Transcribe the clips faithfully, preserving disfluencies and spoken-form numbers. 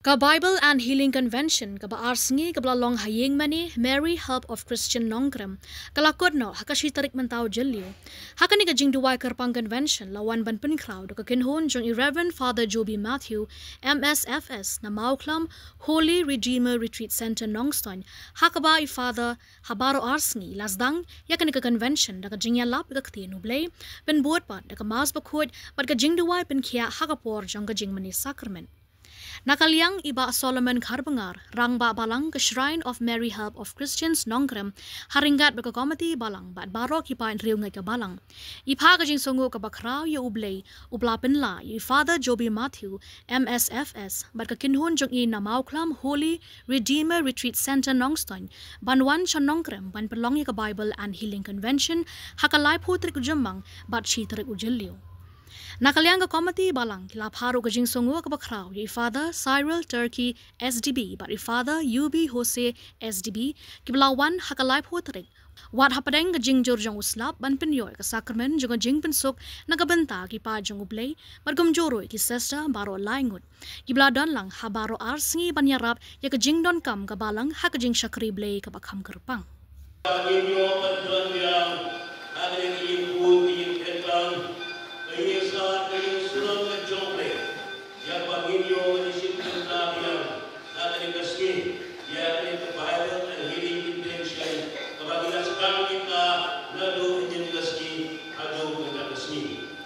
Ka Bible and Healing Convention kaba ar sngi kaba la long ha ïing mane Mary Help of Christian Nongkrem ka la kut noh ha ka shi tarik mynta u Jylliew. Ha kane ka jingduwai kyrpang convention la wan ban pynkhraw da ka kynhun jong i Reverend Father Joby Matthew, M S F S na Mawkhlam Holy Redeemer Retreat Centre Nongstoiñ, ha kaba i Father ha baroh ar sngi la sdang ïa kane ka convention da ka jingïalap ïa ka ktien U Blei, pynbud pat da ka Mass bakhuid bad ka jingduwai pynkhiah ha ka por jong ka jingmane sakrament. Na ka liang i Bah Solomon Kharbngar, Rangbah Balang ka Shrine of Mary Help of Christians Nongkrem, ha ryngkat bad ka komiti balang bad baroh ki paid riewngeit ka balang, i pha ka jingsngewnguh kaba khraw ïa U Blei uba la pynlah ïa i Father Joby Matthew, M S F S, bad ka kynhun jong i na Mawkhlam Holy Redeemer Retreat Centre Nongstoiñ ban wan sha Nongkrem ban pynlong ïa ka Bible and Healing Convention ha ka laiphew tarik u Jymmang bad shi tarik u Jylliew. Na ka liang ka komiti balang ki la phah ruh ka jingsngewnguh kaba khraw ïa i Father Cyril Turkey, S D B, bad i Father U B Jose, S D B, kiba la wan ha ka laiphew tarik, wat hapdeng ka jingjur jong u slap ban pynïoh ïa ka sakrament jong ka jingpynsuk na ka bynta ki paid jong U Blei bad kumjuh ruh ïa ki sister baroh lai ngut kiba la don lang ha baroh ar sngi ban ïarap ïa ka jingdonkam ka balang ha ka jingshakri Blei kaba kham kyrpang. Ba ngin ïoh ban don biang ha kane ka ïing khuid, ka ïing kyrpang, ka ïing sah, ka ïing surok ka jong U Blei. Ïa ba ngin ïoh ban ïashim bynta biang ha kane ka sngi ïa kane ka Bible and Healing Convention kaba ngi la sdang ïa ka naduh mynnin ka sngi haduh mynta ka sngi.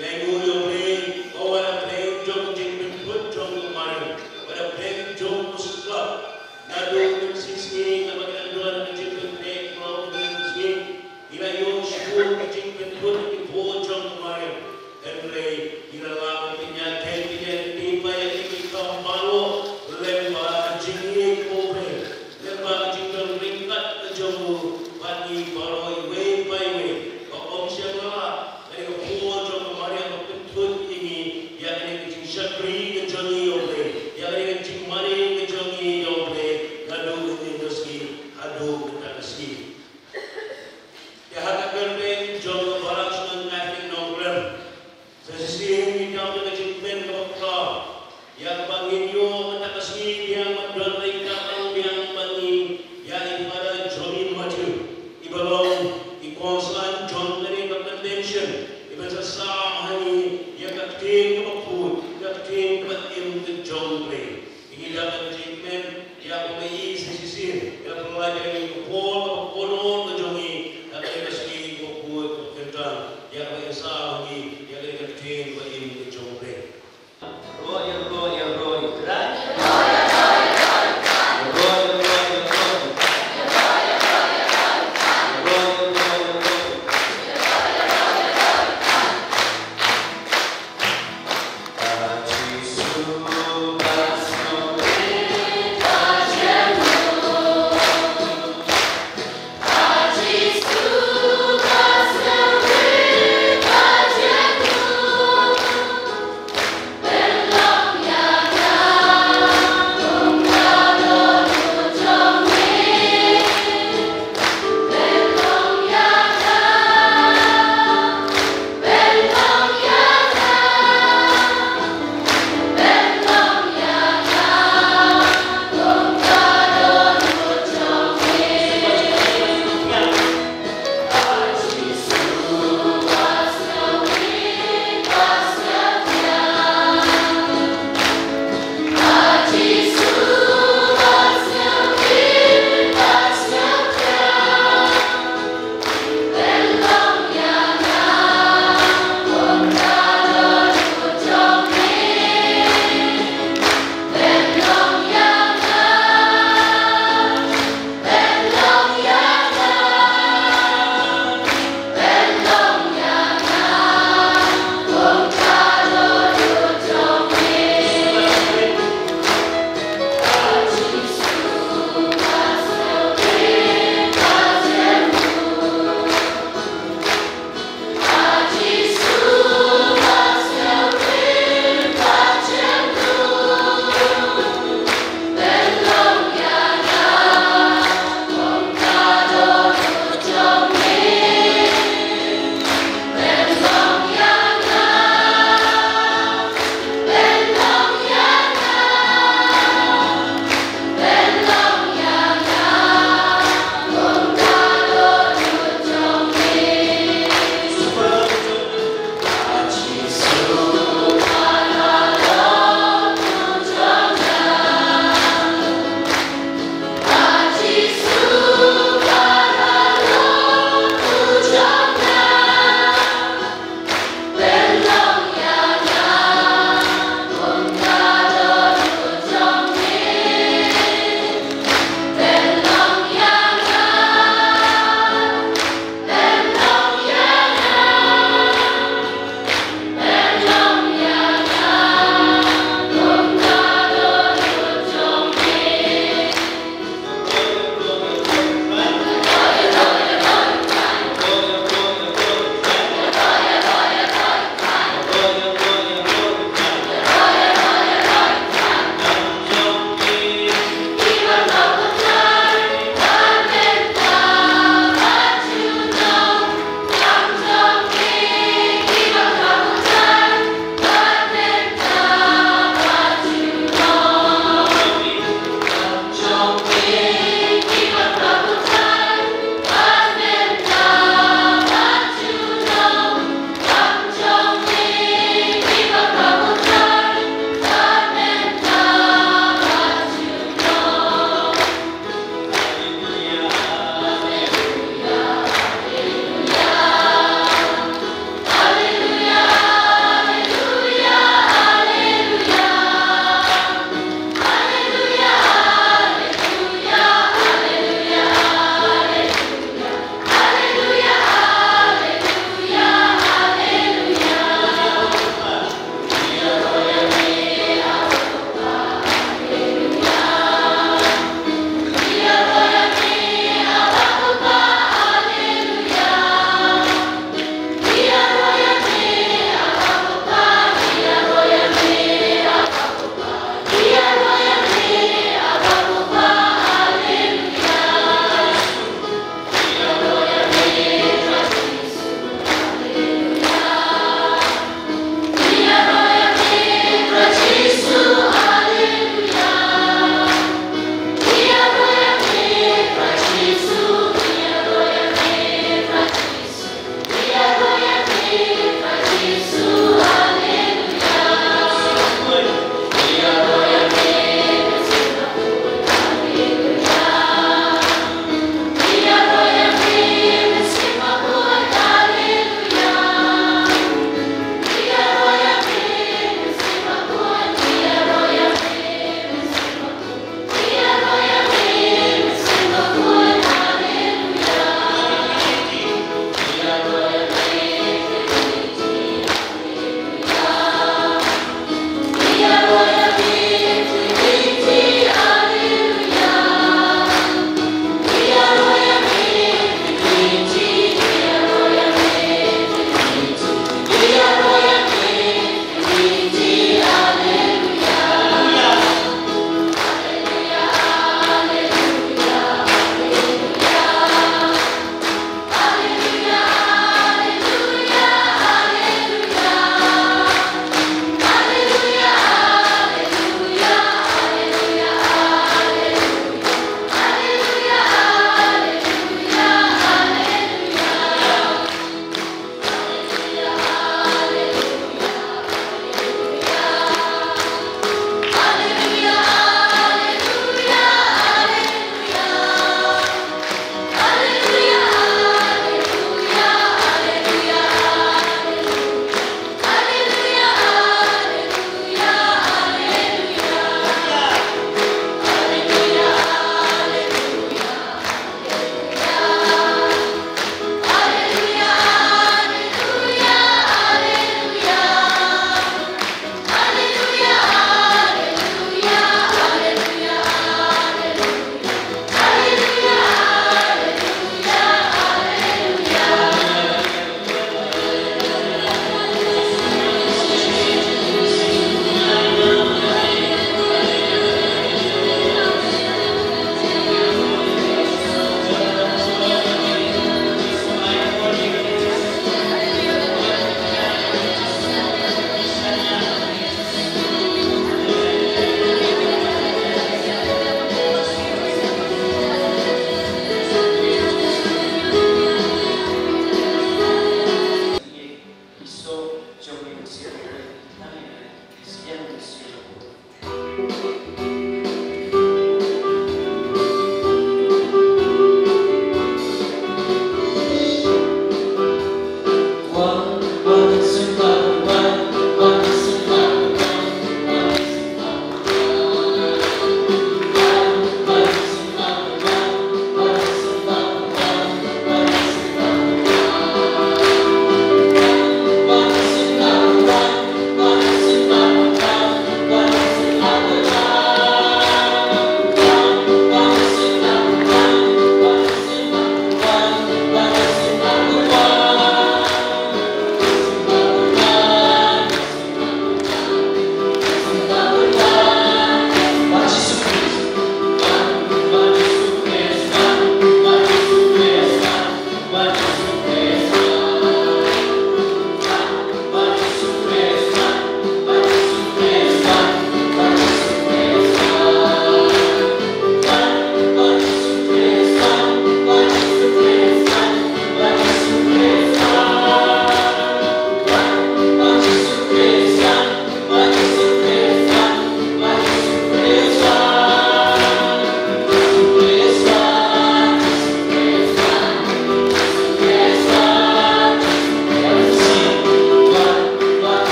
Ïa ïoh ïa U Blei, ba wat la pdeng jong ka jingpynphut jong ka Mariam, wat la pdeng jong u slap, naduh mynshisngi kaba ngi la don ha ka jingpynphut jong ka sngi, ngi la ïoh shibun ka jingpynphut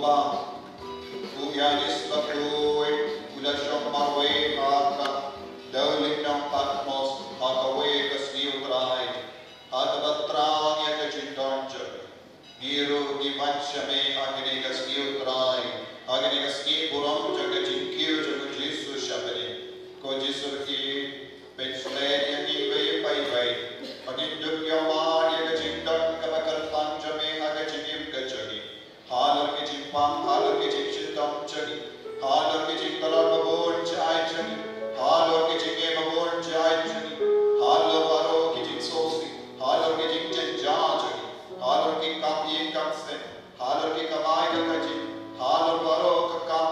Ba u Ïanis bakhuid u la shong marwei ha ka dewlynnong Patmos ha kawei ka sngi U Trai. Ha kaba thrang ïa ka jingdon jong ngi ruh ngi wan sha me ha kane ka sngi U Trai, ha kane ka sngi burom jong ka jingkiew jong U Jisu sha bneng. Ko Jisu, pynsleh ïa ngi iwei pa iwei ba ngin dup ïoh mad ïa ka jingdon kaba kyrpang jong me ha ka jingim ka jong ngi. Halor ki jingpang, halor ki jingshitom jong ngi, halor ki jingtlot babun jait jong ngi, halor ki jingeh babun jait jong ngi, halor baroh ki jingsngewsih, halor ki jingjynjar jong ngi, halor ki kam ïing kam sem, halor ki kamai ka kajih, halor baroh ka kam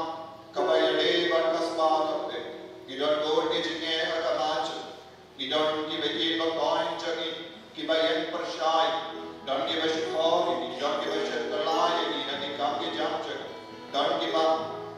kaba ïadei bad ka spah ka pep. Ngi don bun ki jingeh ha ka jingim. Ngi don kiba ïeit ba koit jong ngi, kiba ïeng pyrshah, don kiba shukor ïa ngi, don kiba shet kylla ïa ngi ha ki kam ki jam jong ngi, don kiba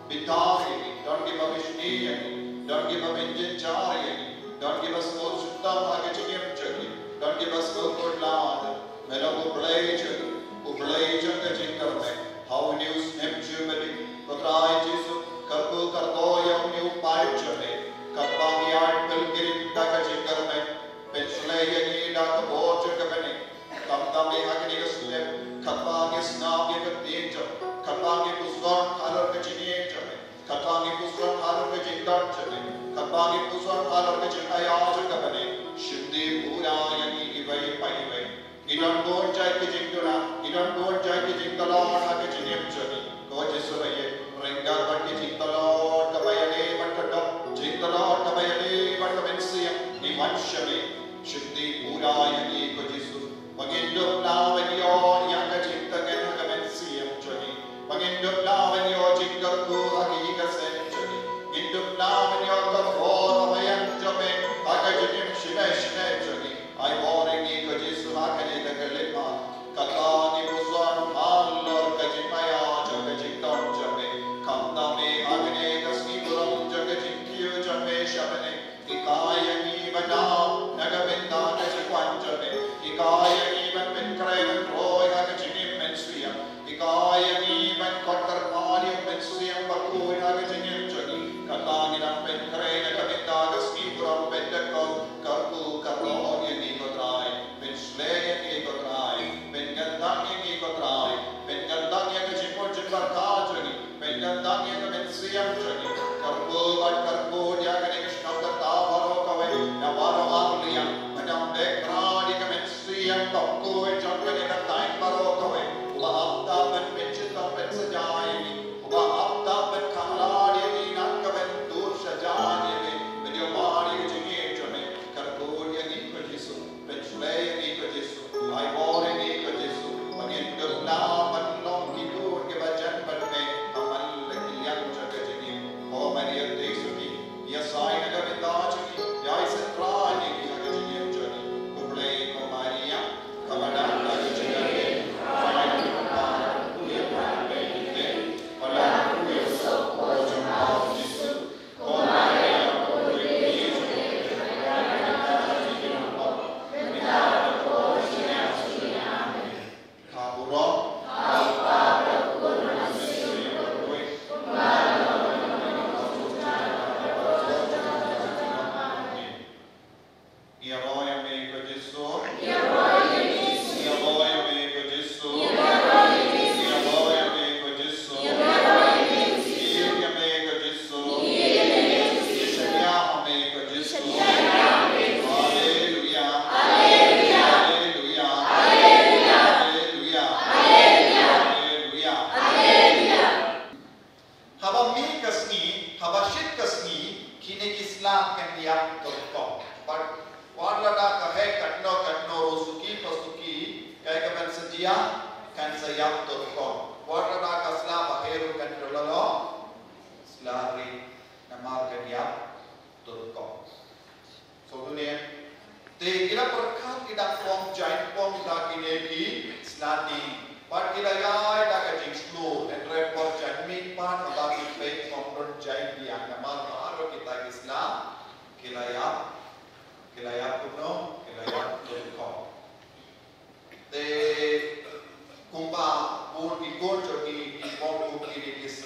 bitar ïa ngi, don kiba bishni ïa ngi, don kiba pynjynjar ïa ngi, don kiba sngewshitom ha ka jingim jong ngi, don kiba sngewkhuslai. Me long U Blei jong ngi, U Blei jong ka jingkyrmen. Ha une u snem Jubili, ko Trai Jisu, kyrkhu kyrdoh ïa une u paip jong me. Katba ngi ïaid pilgrim da ka jingkyrmen, pynsleh ïa ngi da ka bor jong ka bneng. Khamtam me ha kane ka snem, katba ngi sngap ïa ka ktien jong me, katba ngi pyrshang halor ka jingim jong me, katba ngi pyrshang halor ka jingdon jong me, katba ngi pyrshang halor ka jingaïa jong ka bneng, shim dih pura ïa ngi iwei pa iwei. Ngi don bun jait ki jingduna, ngi don bun jait ki jingtlot ha ka jingim jong ngi. Ko Jisu ba ïeit, ryngkat bad ki jingtlot kaba ïadei bad ka doh, jingtlot kaba ïadei bad ka mynsiem, ngi wan sha me. Shim dih pura ïa ngi ko Jisu, ba ngin dup lah ban ïoh ïa ka jingtngen ha ka mynsiem jong ngi. Ba ngin dup lah ban ïoh jingkyrkhu ha ka ïing ka sem jong ngi. Ngin dup lah ban ïoh ka bor kaba ïaid jong me ha ka jingim shane shane jong ngi. Ai bor ïa ngi ko Jisu ha kane ka khyllipmat. Katba ngi pyrshang halor ka jingmaïa jong ka jingdon jong me, khamtam me ha kane ka sngi burom jong ka jingkiew jong me sha bneng. Hikai ïa ngi ban nang na ka bynta ka jingwan jong me. Hikai ïa ngi ban pynkhreh ban roi ha ka jingim mynsiem. Hikai ïa ngi ban kot kyrpad ïa u Mynsiem Bakhuid ha ka jingim jong ngi. Katba ngi dang pynkhreh na ka bynta ka sngi burom Pentekost, kyrkhu kyrdoh ïa ngi ko Trai. Pynsleh ïa ngi ko Trai. Pynkyntang ïa ngi ko Trai. Pynkyntang ïa ka jingmut jingpyrkhat jong ngi. Pynkyntang ïa ka mynsiem jong ngi. Kyrkhu bad kyrkhu ïa kane ka shnong kata baroh kawei, ïa baroh arliang, ba dang beh krat ïa ka mynsiem bakhuid jong kane ka thaiñ baroh kawei. Uba ap tap ban pynshitom pynsaja ïa ngi, uba ap tap ban khanglad ïa ngi, nang ka ban tur shajan ïa ngi, ban ïoh mad ïa ka jingim jong me. Kyrkhu ïa ngi ko Jisu, pynsleh ïa ngi ko Jisu, ai bor ïa ngi ko Jisu, ba ngin dup lah ban long ki khun kiba jan bad me ha man la ki liang jong ka jingim. Ko Maria Theisotti, ïa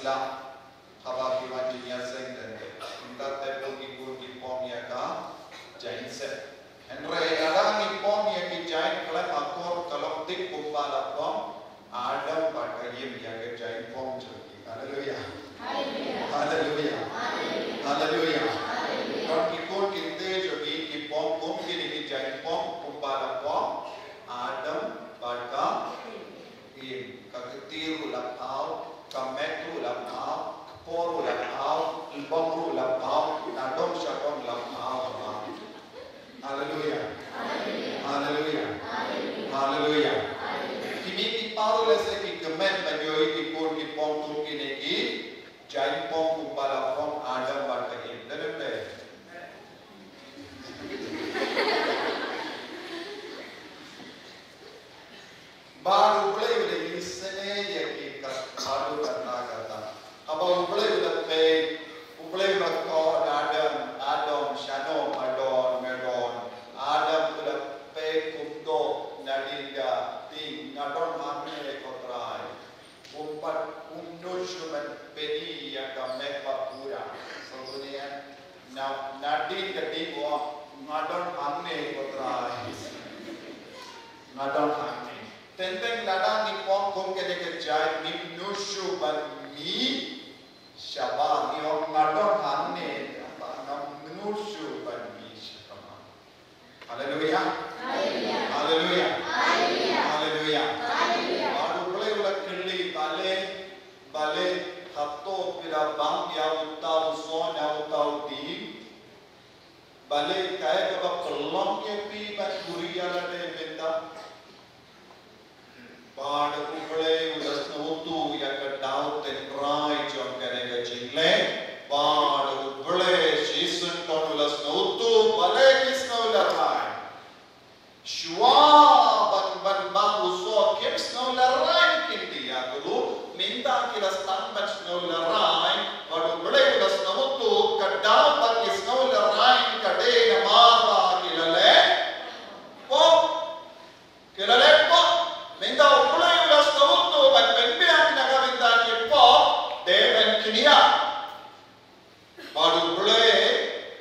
Haba ki wan jingïaseng te, mynta te pun ki pun ki pom ïa ka jaiñ sep. Hynrei lada ngi pom ïa ki jaiñ khlem akor, ka long thik kumba la pom Adam bad ka Im ïa ka jaiñ pom jong ki. Haleluya. Haleluya. Haleluya. Haleluya. Haleluya. Don ki khun ki kti jong ngi ki pom kum kine ki jaiñ pom kumba la pom Adam bad ka Im. Ka kti ruh la phaw, ka met ruh la phaw, ka por ruh la phaw, lbong ruh la phaw, na dong sha dong la phaw. Haleluya. Haleluya. Haleluya. Ki mei ki pa ruh lehse ki kmen ban ïohi ki khun ki pom kum kine ki jaiñ pom kumba la pom Adam bad ka Im. Dei ne em dei? Bad U Blei u la isynei ïa ki kat, bad u kata kata. Haba U Blei u la peit, U Blei u la khot Adam, Adam, shano me don, me don. Adam u la peit kumto, nadien da ding, nga don hangne ko Trai. Um pat, um nud shuh ban pyni ïa ka met ba pura. Sngewthuh ne em? Na, nadien ka ding u ong, nga don hangne ko Trai. Nga don hangne. Teng teng lada ngi pom kum kane ka jaiñ, ngim nud shuh ban mih shabar, ngi ong nga don hangne, tangba ngam nud shuh ban mih shakhmat. Haleluya. Haleluya. Haleluya. Haleluya. Haleluya. Bad U Blei u la kylli, balei, balei hato phi la bang ïa uta u soh na uta u dieng? Balei kaei kaba pynlong ïa phi ban buhrieh ïa lade mynta? Bad U Blei u la sngewthuh ïa ka daw tynrai jong kane ka jingleh. Bad U Blei shisien pat u la sngewthuh balei ki sngew lehraiñ. Shuwa ban, ban bang u soh kim sngew lehraiñ kin ïa kyrduh, mynta ki la sdang ban sngew lehraiñ, bad U Blei u la sngewthuh ka daw ba ki sngew lehraiñ ka dei namar ba ki la leh pop. Ki la leh pop. Mynta U Blei u la sngewthuh ban pynbiang na ka bynta ki pop, dei ban kñia. Bad U Blei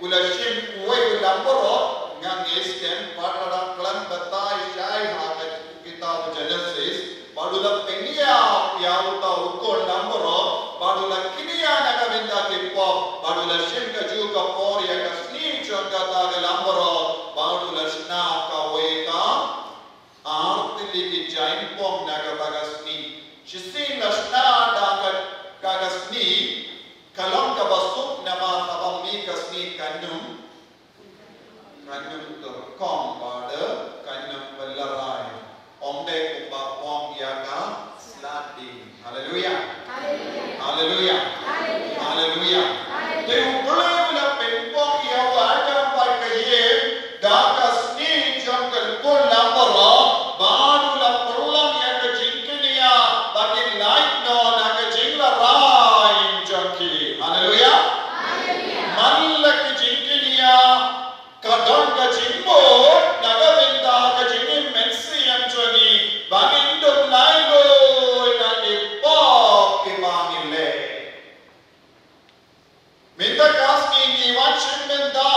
u la shim uwei u langbrot, nga ngeit skhem pat lada khlem batai shai ha ka kitab Genesis, bad u la pynïap ïa uta u khun langbrot, bad u la kñia na ka bynta ki pop, bad u la shim kajuh ka por ïa ka sngi jong kata ka langbrot, bad u la shna kawei ka ar tylli ki jaiñ pom na kata ka sngi. Shisien la shna da ka, da ka sngi, ka long kaba suk namar haba mih ka sngi kan ym, kan ym tyrkhong bad kan ym pynlehraiñ. Ym dei kumba pom ïa ka sla ding. Haleluya. Haleluya. Haleluya. Haleluya. Haleluya. Te U Blei u la pynpoi ïa u Adam bad ka Im da ka sngi jong ka khun langbrot, bad u la pynlong ïa ka jingkñia ba kin lait noh na ka jinglehraiñ jong ki. Haleluya. Haleluya. Man la ka jingkñia ka don ka jingmut na ka bynta ka jingim mynsiem jong ngi ba ngin ym lai lut na ki pop kiba ngi leh. Mynta ka sngi ngi wan shim bynta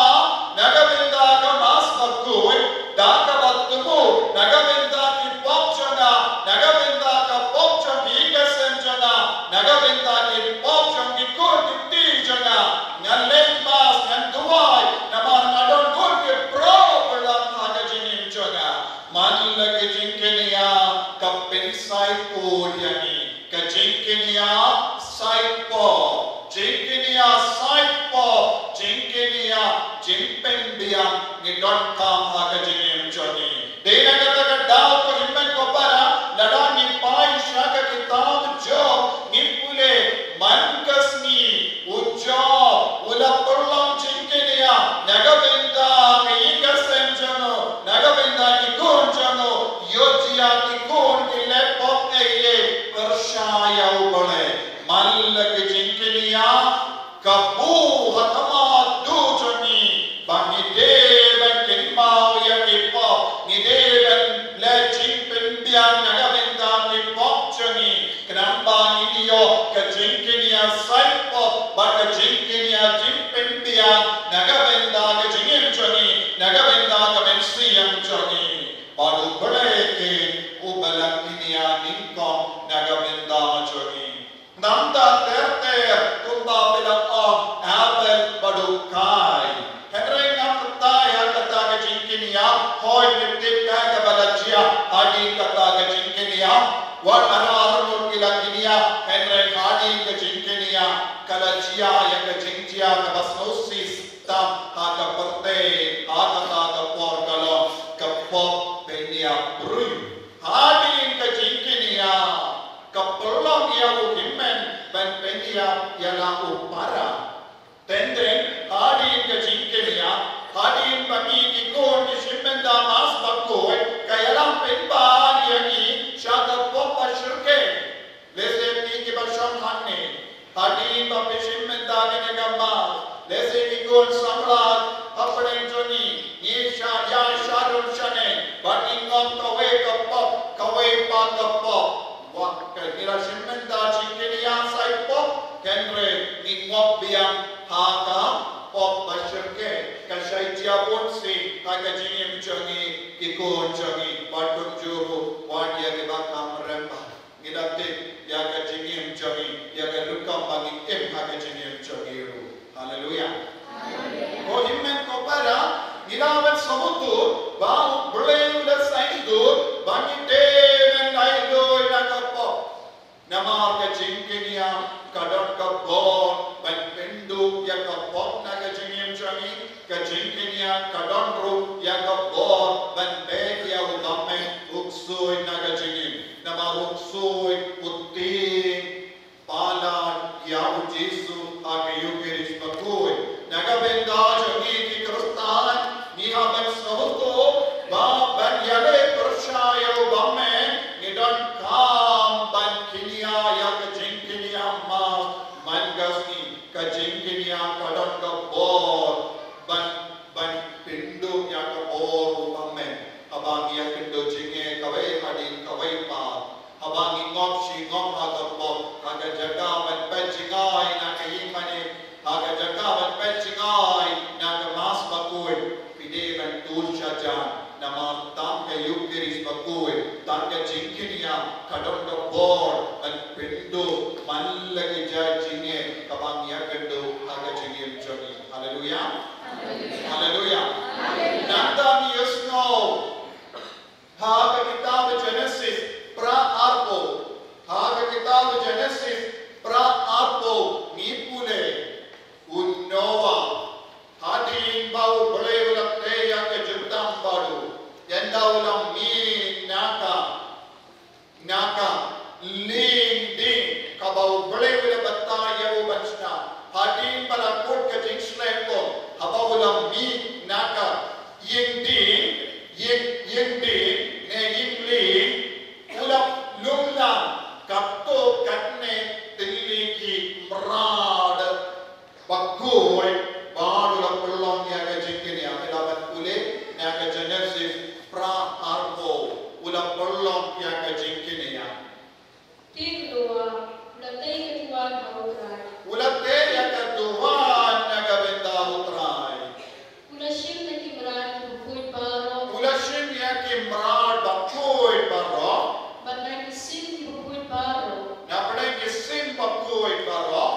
na ka bynta ka Mass bakhuid da kaba thmu na ka bynta ki pop jong nga, na ka bynta ka pop jong ki ïing ka sem jong nga, na ka bynta ki pop jong ki khun ki kti jong nga. Ngan leit Mass, ngan duwai, namar nga don bun ki problem ha ka jingim jong nga. Man la ka jingkñia ka pynsaikor ïa ngi. Ka jingkñia saitpop, jingkñia saitpop, jingkñia jingpynbiang ngi donkam ha ka jingim jong ngi. Dei na kata ka daw ko hynmen ko para, lada ngi phai sha ka kitab Job, ngi pule man ka sngi u Job u la pynlong jingkñia na ka bynta ka ïing ka sem jong u, na ka bynta ki khun jong u, ïoh jia ki khun ki leh pop ei ei, pyrshah ïa U Blei. Man la ka jingkñia ka buh ha khmat duh jong ngi ba ngi dei ban kynmaw ïa ki pop, ngi dei ban leh jingpynbiang na ka bynta ki pop jong ngi. Khnang ba ngin ïoh ka jingkñia Jingpynbiang na ka bynta ka jingim jong ngi, na ka bynta ka mynsiem jong ngi. Bad U Blei u ba la kynnoh nyngkong na ka bynta jong ngi. Nangta ter ter kumba phi la ong Abel bad u Kain. Hynrei nga pyrta ïa kata ka jingkynnoh, hooid ngi tip kaei kaba la jia hadien kata ka jingkynnoh. Wat haba arngut ki la kynnoh, hynrei hadien ka jingkynnoh ka la jia ïa ka jingjia kaba sngewsih tam ha ka pyrthei ha kata ka por, ka long ka pop pynïap briew. Hadien ka jingkynnoh ka pynlong ïa u hynmen ban pynïap ïa la u para. Teng teng hadien ka jingkynnoh, hadien ba ngi ki khun ki shim bynta Mass Bakhuid, ka ïalam pynban ïa ngi sha ka pop ba shyrkhei. Lehse phi kiba shong hangne, hadien ba phi shim bynta kane ka Mass, lehse ki khun samla hapdeng jong ngi, ngi shah ïa sharum shaneng bad ngi ngop kawei ka pop, kawei pat ka pop. Wat ka ngi la shim bynta jingkynnoh sa ïa pop, hynrei ngi ngop biang ha ka pop ba shyrkhei. Ka shai jia bun sien ha ka jingim jong ngi, ki khun jong ngi bad kumjuh ruh wat ïa kiba kham rem bha. Ngi la tip ïa ka jingim jong ngi, ïa ka rukom ba ngi im ha ka jingim jong ngi ruh. Haleluya. Ko hynmen ko para, ngi la wan sngewthuh ba U Blei u la sngewthuh ba ngi dei ban ïaid na ka pop. Namar ka jingkynnoh ka don ka bor ban pynduh ïa ka pop na ka jingim jong ngi. Ka jingkynnoh ka don ruh ïa ka bor ban beh ïa u bymman, u ksuid na ka jingim. Namar u ksuid u tieng palat ïa U Jisu ha ka Ïukharist Bakhuid. Na ka bynta jong ngi ki Khristan, ngi hap ban sngewthuh ba ban ïaleh pyrshah ïa u bymman, ngi donkam ban kynnoh ïa ka jingkynnoh Mass man ka sngi. Ka jingkynnoh ka don ka bor ban, ban pynduh ïa ka bor u bymman. Haba ngi ïakynduh jingeh kawei hadien kawei pat, haba ngi ngop shi ngop ha ka pop, ha ka jaka ban peit jngai na ka ïingmane, ha ka jaka ban peit jngai na ka Mass Bakhuid, phi dei ban tur sha jan. Namar tang ka Ïukharist Bakhuid, tang ka jingkynnoh ka don ka bor ban pynduh man la ki jait jingeh kaba ngi ïakynduh ha ka jingim jong ngi. Haleluya. Haleluya. Nangta ngi ïohsngew ha ka kitab Genesis phra arphew. Ha ka kitab Genesis phra arphew ngi pule u Noah, hadien ba U Blei u la tei ïa ka jutang baroh, ynda u la mih na ka na ka lieng dieng kaba U Blei u la batai ïa u ban shna. Hadien ba la kut ka jingshlei um, haba u la mih na ka ïing dieng, ïing, ïing dieng ne ïing lieng, u la lum lang katto katne tylli ki mrad bakhuid, bad u la pynlong ïa ka jingkynnoh. Phi lah ban pule na ka Genesis phra arphew, u la pynlong ïa ka jingkynnoh. Te u Noah u la tei ïa ka duwan ha U Trai. U la tei ïa ka duwan na ka bynta U Trai. U la shim na ki mrad bakhuid baroh. U la shim ïa ki mrad bakhuid baroh. Bad na ki sing bakhuid baroh. Napdeng ki sing bakhuid baroh.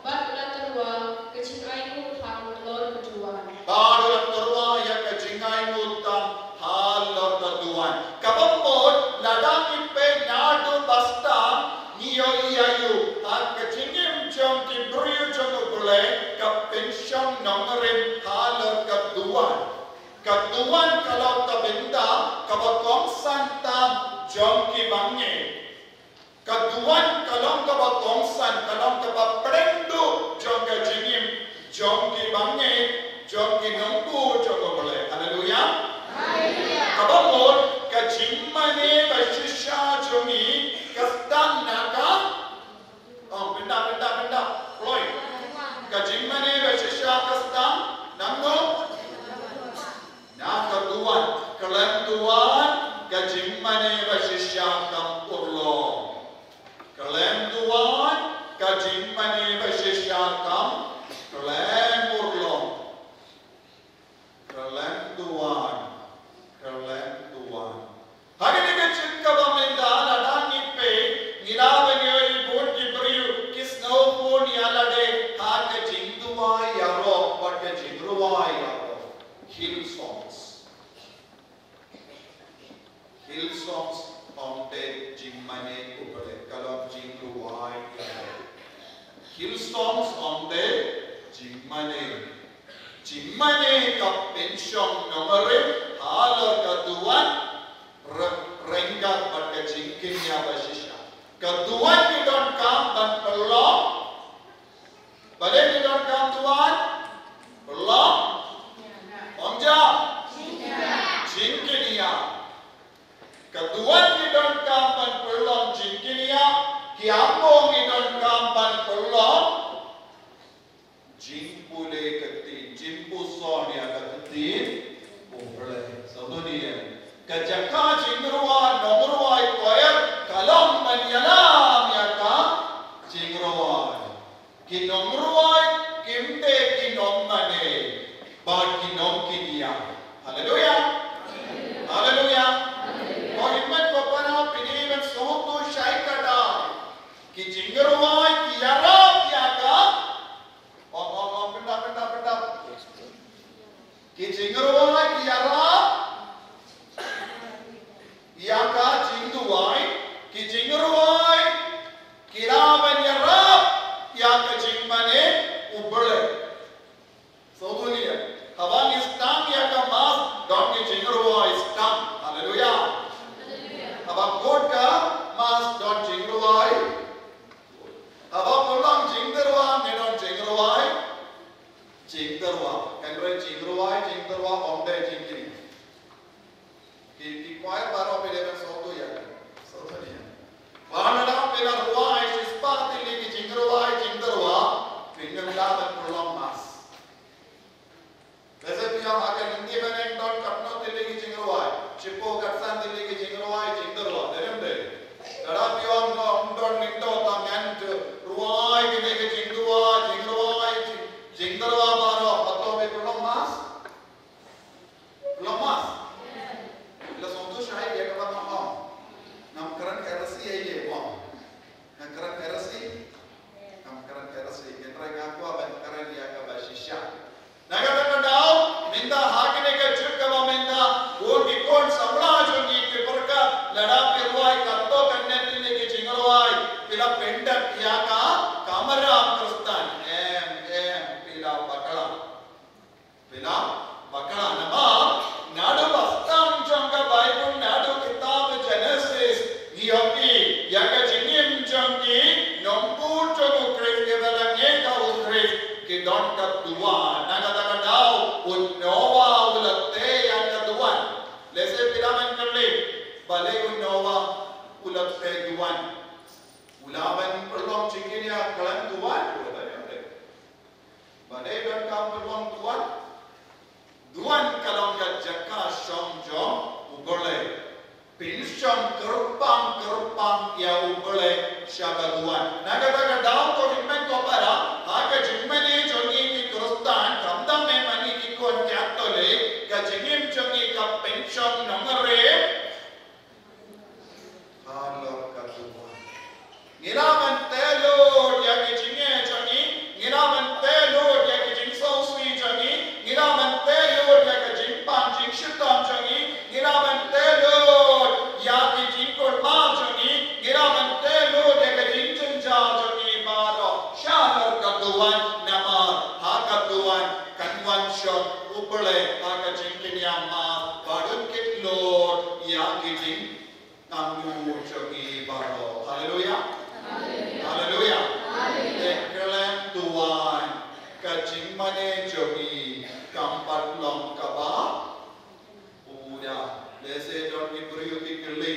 Bad u la tyrwa ka jingaingut halor ka duwan. Bad u la tyrwa ïa ka jingaingut tam halor ka duwan. Kaba mut lada ngi peit naduh ba sdang ngi ïohi ïa u ha ka jingim jong ki briew jong U Blei ka pynshong nongrim halor ka duwan. Ka duwan ka long ka bynta kaba kongsan tam jong ki bangeit. Ka duwan ka long kaba kongsan, ka long kaba pdeng duh jong ka jingim jong ki bangeit, jong ki nongbuh jong U Blei. Haleluya. Kaba mut ka jingmane ba shisha jong ngi ka sdang na ka, oh, pynda, pynda, pynda. Kloi. Ka jingmane ba shisha ka sdang na ka, na ka duwan. Khlem duwan ka jingmane ba shisha kam urlong. Khlem duwan ka jingmane ba shisha kam khleh. Gilsong ong te jingmane. Jingmane ka pynshong nongrim halor ka duwan ryngkat bad ka jingkñia ba shisha. Ka duwan ki donkam ban pynlong. Balei ki donkam duwan? Pynlong. Ong ja. Jingkñia. Ka duwan ki donkam ban pynlong jingkñia, ki among ki donkam ban pynlong jingpule ka ktien, jingpuson ïa ka ktien U Blei. Sngewthuh ïa ka jaka jingrwai, nongrwai choir ka long ban ïalam ïa ka jingrwai. Ki nongrwai kim dei ki nongmane bad ki nongkñia. Haleluya. Haleluya. Ko hynmen ko para, phi dei ban sngewthuh shai kata. Ki jingrwai ki ïarap ïa ka. Ong ong ong, pynda pynda pynda. Ki jingrwai ki ïarap ïa ka jingduwai, ki jingrwai ki lah ban ïarap ïa ka jingmane U Blei. Sngewthuh ïa, haba ngi sdang ïa ka Mass don ki jingrwai sdang. Haleluya. Haba kut ka Mass don jingrwai. Haba pynlong jingtyrwa ngi don jingrwai. Jingtyrwa, hynrei jingrwai, jingtyrwa ym dei jingkñia. Ki, ki choir baroh phi dei ban sngewthuh ïa. Sngewthuh ïa. Ba lada phi la rwai shispah tylli ki jingrwai jingtyrwa, phin ym lah ban pynlong Mass. Lehse phi ong ha ka Nongdie Bneng don katno tylli ki jingrwai, shiphew katsan tylli ki jingrwai jingtyrwa, dei ne ym dei? Lada phi ong ym don lyngdoh tang ngan rwai kine ki jingtyrwa, jingrwai, jing, jingtyrwa baroh, hato phi pynlong Mass? Pynlong Mass. Phi la sngewthuh shai ïa kaba nga ong? Ngam kren heresy ïa ïa mo. Nga kren heresy? Ngam kren heresy. Hynrei nga kwah ban kren ïa kaba shisha. Na kata ka daw, mynta ha kane ka juk kaba mynta, ko ki khun samla jong ngi, phi pyrkhat lada phi rwai katto katne tylli ki jingrwai, phi la pyndep ïa ka kamram Khristan? Em, em, phi la bakla. Phi la bakla namar naduh ba sdang jong ka Baibl, naduh kitab Genesis, ngi ïohi ïa ka jingim jong ki nongbud jong U Khrist, kiba la ngeit ha U Khrist, ki don ka duwan. Na kata ka daw u Noah u la tei ïa ka duwan. Lehse phi lah ban kylli, balei u Noah u la tei duwan? U lah ban pynlong jingkñia khlem duwan? U lah ban ïa. Balei donkam pynlong duwan? Duwan ka long ka jaka shong jong U Blei. Pynshong kyrpang kyrpang ïa U Blei sha ka duwan. Na kata ka daw, ko hynmen ko para, ha ka jingmane jong ngi ki Khristan, khamtam eh ma ngi ki khun Katholik, ka jingim jong ngi ka pynshong nongrim halor ka duwan. Ngi lah ban tei lut ïa ki jingeh jong ngi, ngi lah ban tei lut ïa ki jingsngewsih jong ngi, ngi lah ban tei lut ïa ka jingpang jingshitom jong ngi, ngi lah ban tei lut ïa ki jingkulmar jong ngi, ngi lah ban tei lut ïa ka jingjynjar jong ngi baroh sha halor ka duwan, namar ha ka duwan kan wan shong U Blei ha ka jingkñia Mass, ba un kit lut ïa ki jing Nangno jong ngi baroh. Haleluya. Haleluya. Te khlem duwan ka jingmane jong ngi kam pat long kaba pura. Lehse don ki briew ki kylli,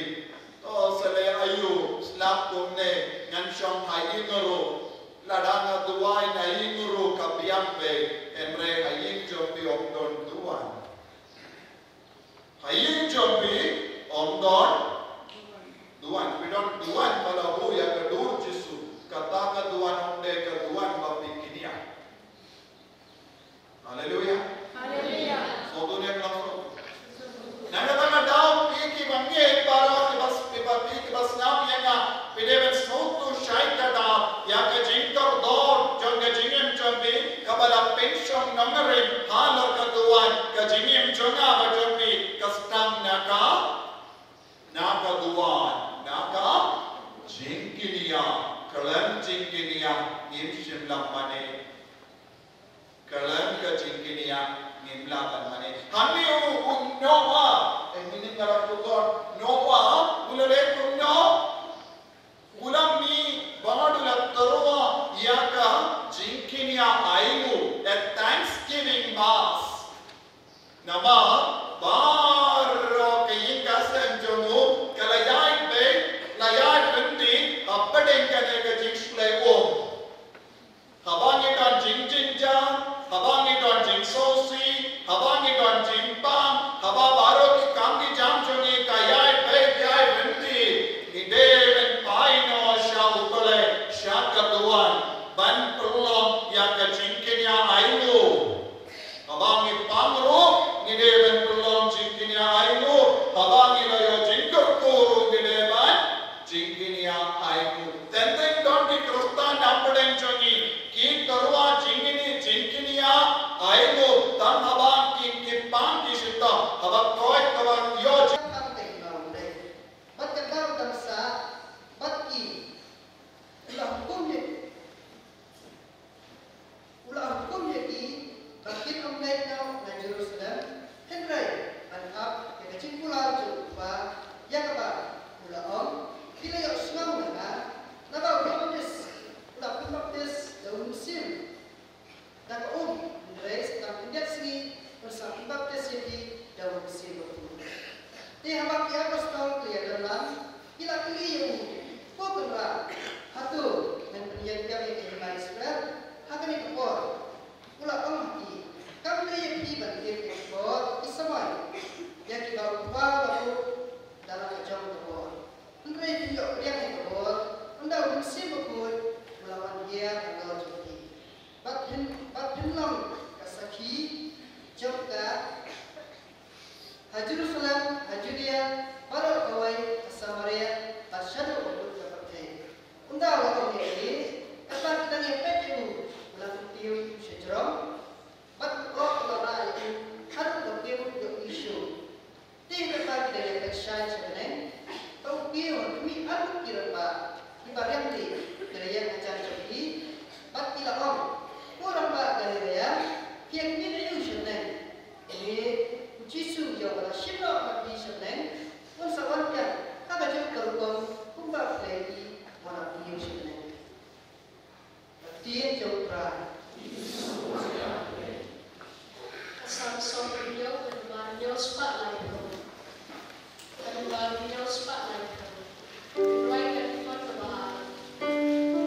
to sa leh aïu, slap kumne, ngan shong ha ïing ruh. Lada nga duwai na ïing ruh ka biang beit, hynrei ha ïing jong phi ym don duwan. Ha ïing jong phi ym don duwan, phi don duwan ba la buh ïa ka dur Jisu. Kata ka duwan ym dei ka duwan ba phi kñia. Haleluya. Haleluya. Sngewthuh ne em sngewthuh? Na kata ka daw phi kiba ngeit baroh, kiba, kiba, phi kiba sngap ïa nga, phi dei ban sngewthuh shai kata ïa ka jingkordor jong ka jingim jong phi kaba la pynshong nongrim halor ka duwan. Ka jingim jong nga bad jong phi ka sdang na ka, na ka duwan, na ka jingkñia. Khlem jingkñia Ngim shym la mane. Khlem ka jingkñia ngim lah ban mane. Hangne u, u Noah, eh, ngin ïa kren ïa u Noah, u la leh kumno? U la mih bad u la tyrwa ïa ka jingkñia ainguh, a Thanksgiving Mass. Namar baroh ka ïing ka sem jong u ka la ïai beh, la ïai ryntih hapdeng kane ka jingshlei um. Haba ngi don jingjynjar, haba ngi don jingsngewsih, haba ngi don jingpang, haba baroh ki kam ki jam jong ngi ka ïai beh, ïai ryntih, ngi dei ban phai noh sha U Blei, sha ka duwan, ban pynlong ïa ka jingkñia ainguh. Haba ngi pang ruh ngi dei ban pynlong jingkñia ainguh. Haba ngi la ïoh jingkyrkhu ruh ngi dei ban jingkñia ainguh. Teng teng don ki Khristan hapdeng jong ngi ki tyrwa jingkñia, jingkñia ainguh tang haba ki, ki pang ki shitom. Haba koit haba ïoh jing- Bad ka daw dang sah, bad ki, u la hukum ïa, u la hukum ïa ki ba kin ym leit noh na Jerusalem, hynrei ban ap ïa ka jingkular jong U Kpa, ïa kaba u la ong, phi la ïohsngew na nga, naba u Ïoannis u la pynbaptis da u Mynsiem da ka um, hynrei sa tang khyndiat sngi un sa pynbaptis ïa phi da U Mynsiem Bakhuid. Te haba ki apostol ki la ïadon lang, ki la kylli ïa u, Ko Kynrad, hato men pynïeng biang ïa ka hima Israel ha kane ka por? U la ong ha ki, Kam dei ïa phi ban tip ïa ki por, ki samoi, ïa kiba U Kpa u la buh da la ka jong ka bor. Hynrei phin ïoh pdiang ïa ka bor ynda U Mynsiem Bakhuid u la wan hiar halor jong phi. Bad phin, bad phin long ka sakhi jong nga ha Jerusalem, ha Judea, baroh kawei, ha Samaria, bad shaduh ka kut ka pyrthei. Ynda u la ong ïa kane, katba ki dang ïapeit ïa u, u la kyntiew ïa u sha jrong, bad u la rah ïa u haduh ba kiew ïoh ïa u shuh. Te katba ki dang ïapeit shai sha bneng, ba u kiew ha khmih arngut ki rangbah kiba riam lieh, ki la ïeng hajan jong ki, bad ki la ong, Ko rangbah Galilea, phi ïa khmih aïu sha bneng? Une U Jisu uba la shim noh na phi sha bneng, un sa wan biang ha ka juk ka rukom kumba phi la ïohi ba u la kiew sha bneng. Ka ktien jong U Trai. Ka Salm sawphew hynñiew, ka number hynñiew spah laiphew. Ka number hynñiew spah laiphew. Rwai ka number kaba ar.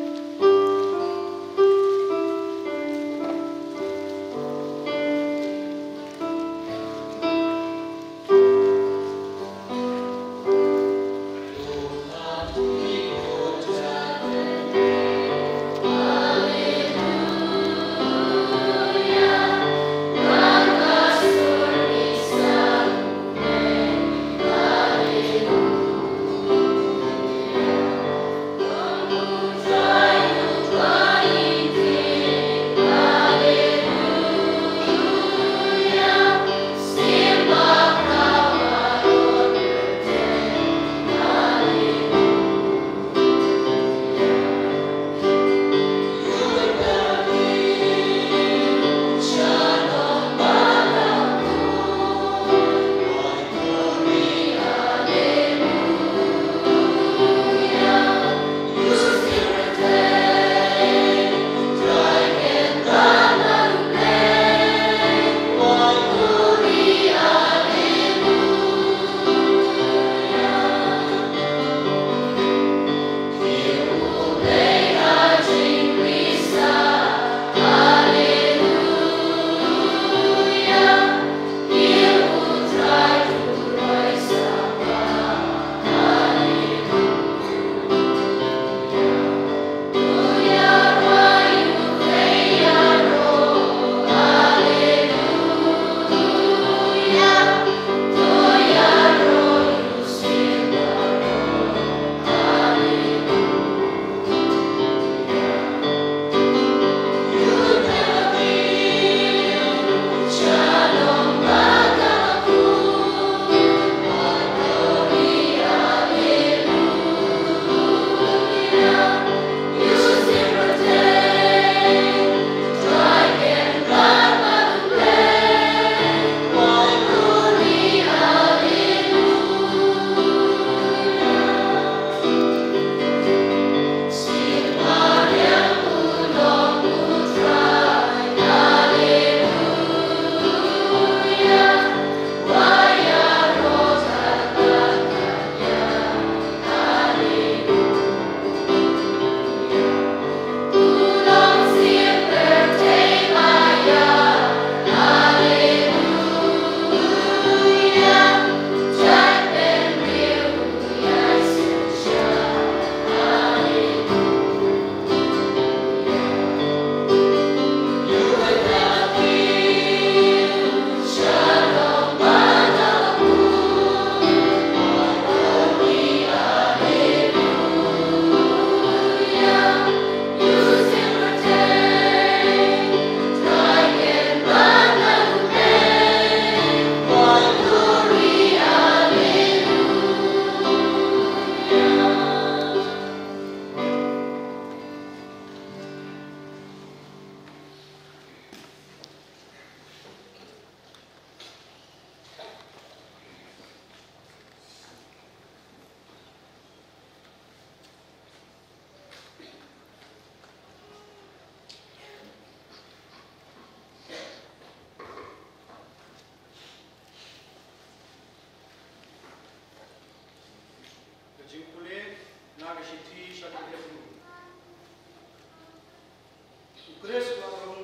U Khrist u la rung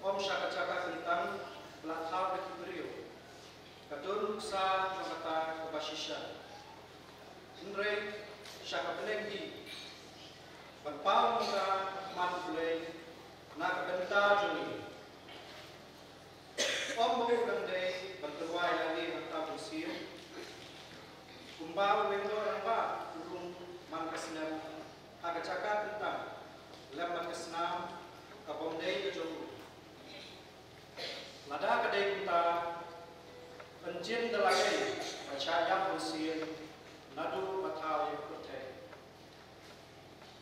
ym sha ka jaka kyntang ba la thaw da ki briew. Ka don nuksa jong kata kaba shisha. Hynrei sha ka bneng hi ban paw nuksa ha khmat U Blei na ka bynta jong ngi. Ym ba u dang dei ban tyrwa ïa lade ha kata u mynsiem. Kumba u lyngdoh rangbah u rung man ka snem ha ka jaka kyntang lem bad ka snam ka bym dei ka jong u. Lada ka dei kumta, pynjin da la dei ban shah ïap mynsiem naduh ba thaw ïa ka pyrthei.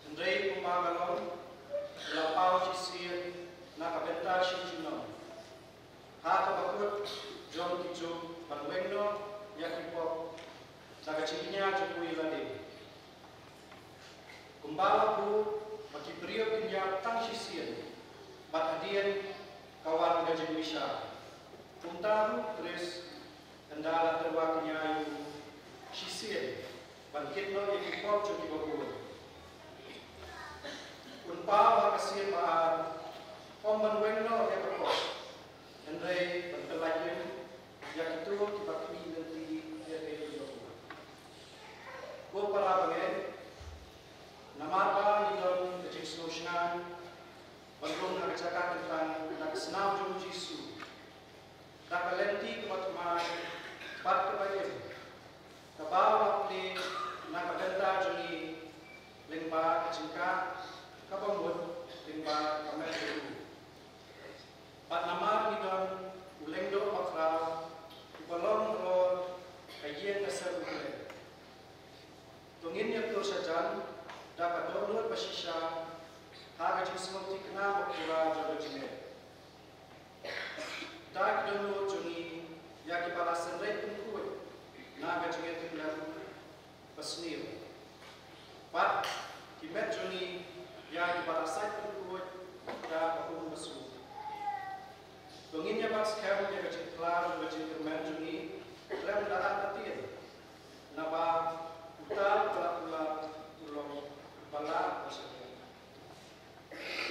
Hynrei kumba ka long, u la paw shisien na ka bynta shi junom, ha kaba kut jong ki Jiw ban weng noh ïa ki pop da ka jingkñia jong u ïa lade. Kumba la buh ba ki briew kin ïap tang shisien bad hadien ka wan ka jingbishar, kumta ruh u Khrist ynda la tyrwa kñia ïa u shisien ban kit noh ïa ki pop jong kiba bun. Un paw ha ka sien ba ar, ym ban weng noh ïa ka pop, hynrei ban pyllait ïa kito kiba khmih lynti ïa ka ïing jong u. Ko para bangeit, namar ba ngi don ka jingsngewsynei ban rung ha ka jaka kyntang na ka snam jong u Jisu, da ka lynti kaba thymmai bad kaba im kaba u la plie na ka bynta jong ngi lyngba ka jingkah kaba mut lyngba ka met jong u. Bad namar ngi don u lyngdoh bakhraw uba long halor ka ïing ka sem U Blei, to ngin ïatur sha jan da ka dohnud ba shisha ha ka jingsngewthikna ba pura jong ka jingngeit. Da ki dohnud jong ngi ïa kiba la synreit pynkhuid na ka jingïatyngkhuid ba sniew, bad ki met jong ngi ïa kiba la sait pynkhuid da ka um ba sniew. To ngin ïa bat skhem ïa ka jingphla jong ka jingkyrmen jong ngi khlem da artatien, naba uta uba la kular u long uba la ba shakri.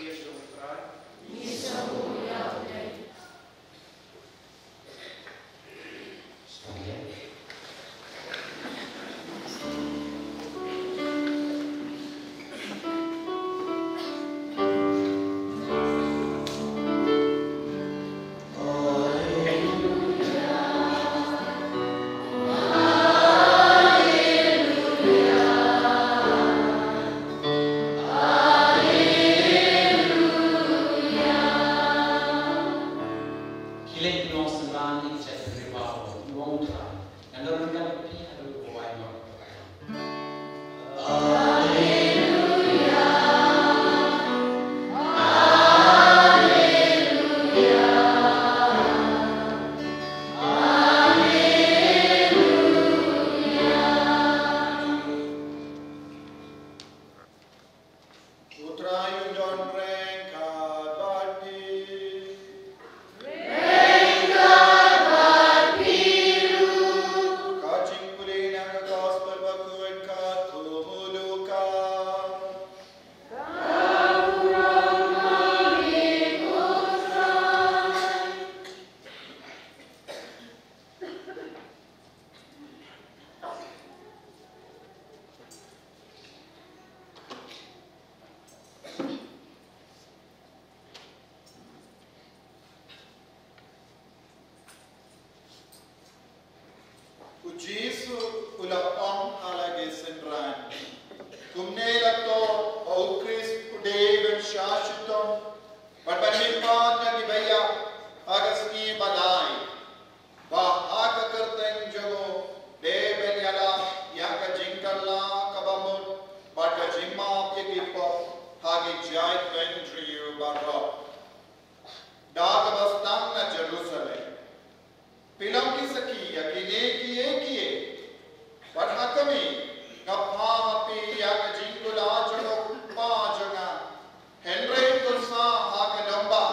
Ïa jong U Trai. Ngi sngewbha ïa U Trai. Ki leit ki long synran ïa ki jait bynriew baroh, u ong U Trai. Ngan don ryngkat bad phi haduh ba wai noh. U Trai un don ryngkat bad phi. Ryngkat bad phi ruh. Ka jingpule na ka Gospel bakhuid katkum u Lukas. U Jisu u la ong ha la ki synran, kumne la toh ba u Khrist u dei ban shah shitom bad ban mihpat na kiba ïap ha ka sngi ba lai. Ba ha ka kyrteng jong u dei ban ïalap ïa ka jingkylla kaba mut bad ka jingmap ïa ki pop ha ki jait bynriew baroh. Da kaba sdang na Jerusalem, phi long ki sakhi ïa kine kiei kiei. Bad ha khmih, nga phah ha phi ïa ka jingkular jong u Kpa jong nga. Hynrei to sah ha ka nongbah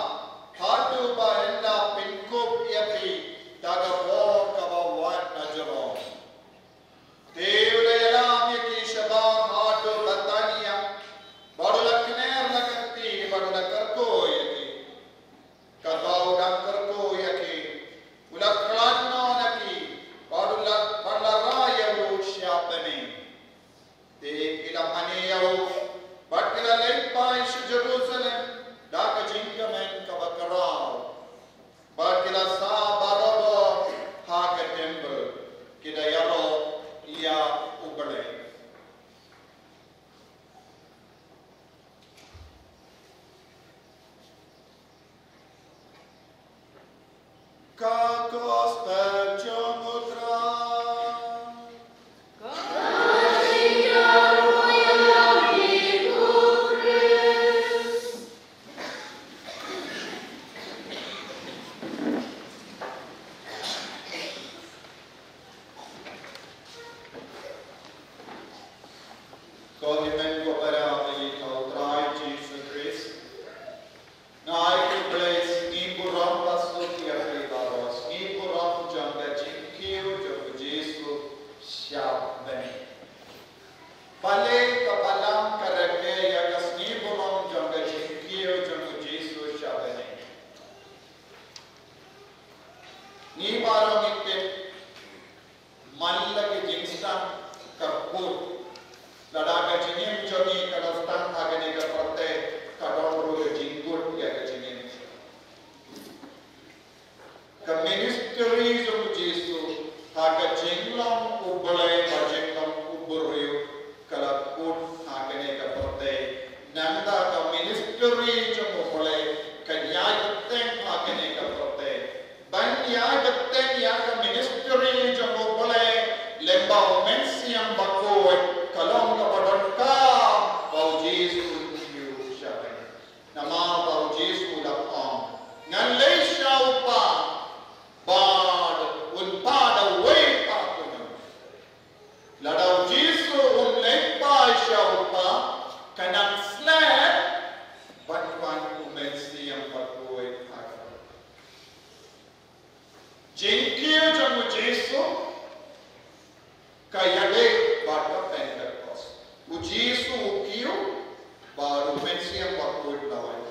Ka Gospel jong u Trai. Ko hynmen ko para ha ïing jong u Trai Jisu Khrist. Nga ai khublei, sngi burom bad suk ïa phi baroh, sngi burom jong ka jingkiew jong u Jisu sha bneng. Balei ka Balang ka rakhe ïa ka sngi burom jong ka jingkiew jong u Jisu sha bneng? Ngi baroh ngi tip, man la ki jingsdang ka kut. Lada ka jingim jong ngi ka la sdang ha kane ka pyrthei, ka don ruh ka jingkut ïa ka jingim. Ka ministry jong u Jisu ha ka jinglong u Blei bad jinglong u briew ka la kut ha kane ka pyrthei. Nangta ka ministry jong u Blei kan ïai bteng ha kane ka pyrthei. Ban ïai bteng ïa ka ministry jong u Blei, lyngba u Mynsiem Bakhuid, ka long kaba donkam ba u Jisu un kiew sha bneng. Namar ba u Jisu u la ong, ngan leit sha u Kpa, bad un Kpa da uwei pat u nongpynim. Lada u Jisu um leit pat sha u Kpa, kan nang sleh ban wan u Mynsiem Bakhuid ha ka. Jingkiew jong u Jisu ka ïadei bad ka Pentekost. U Jisu u kiew, bad u Mynsiem Bakhuid u la wan.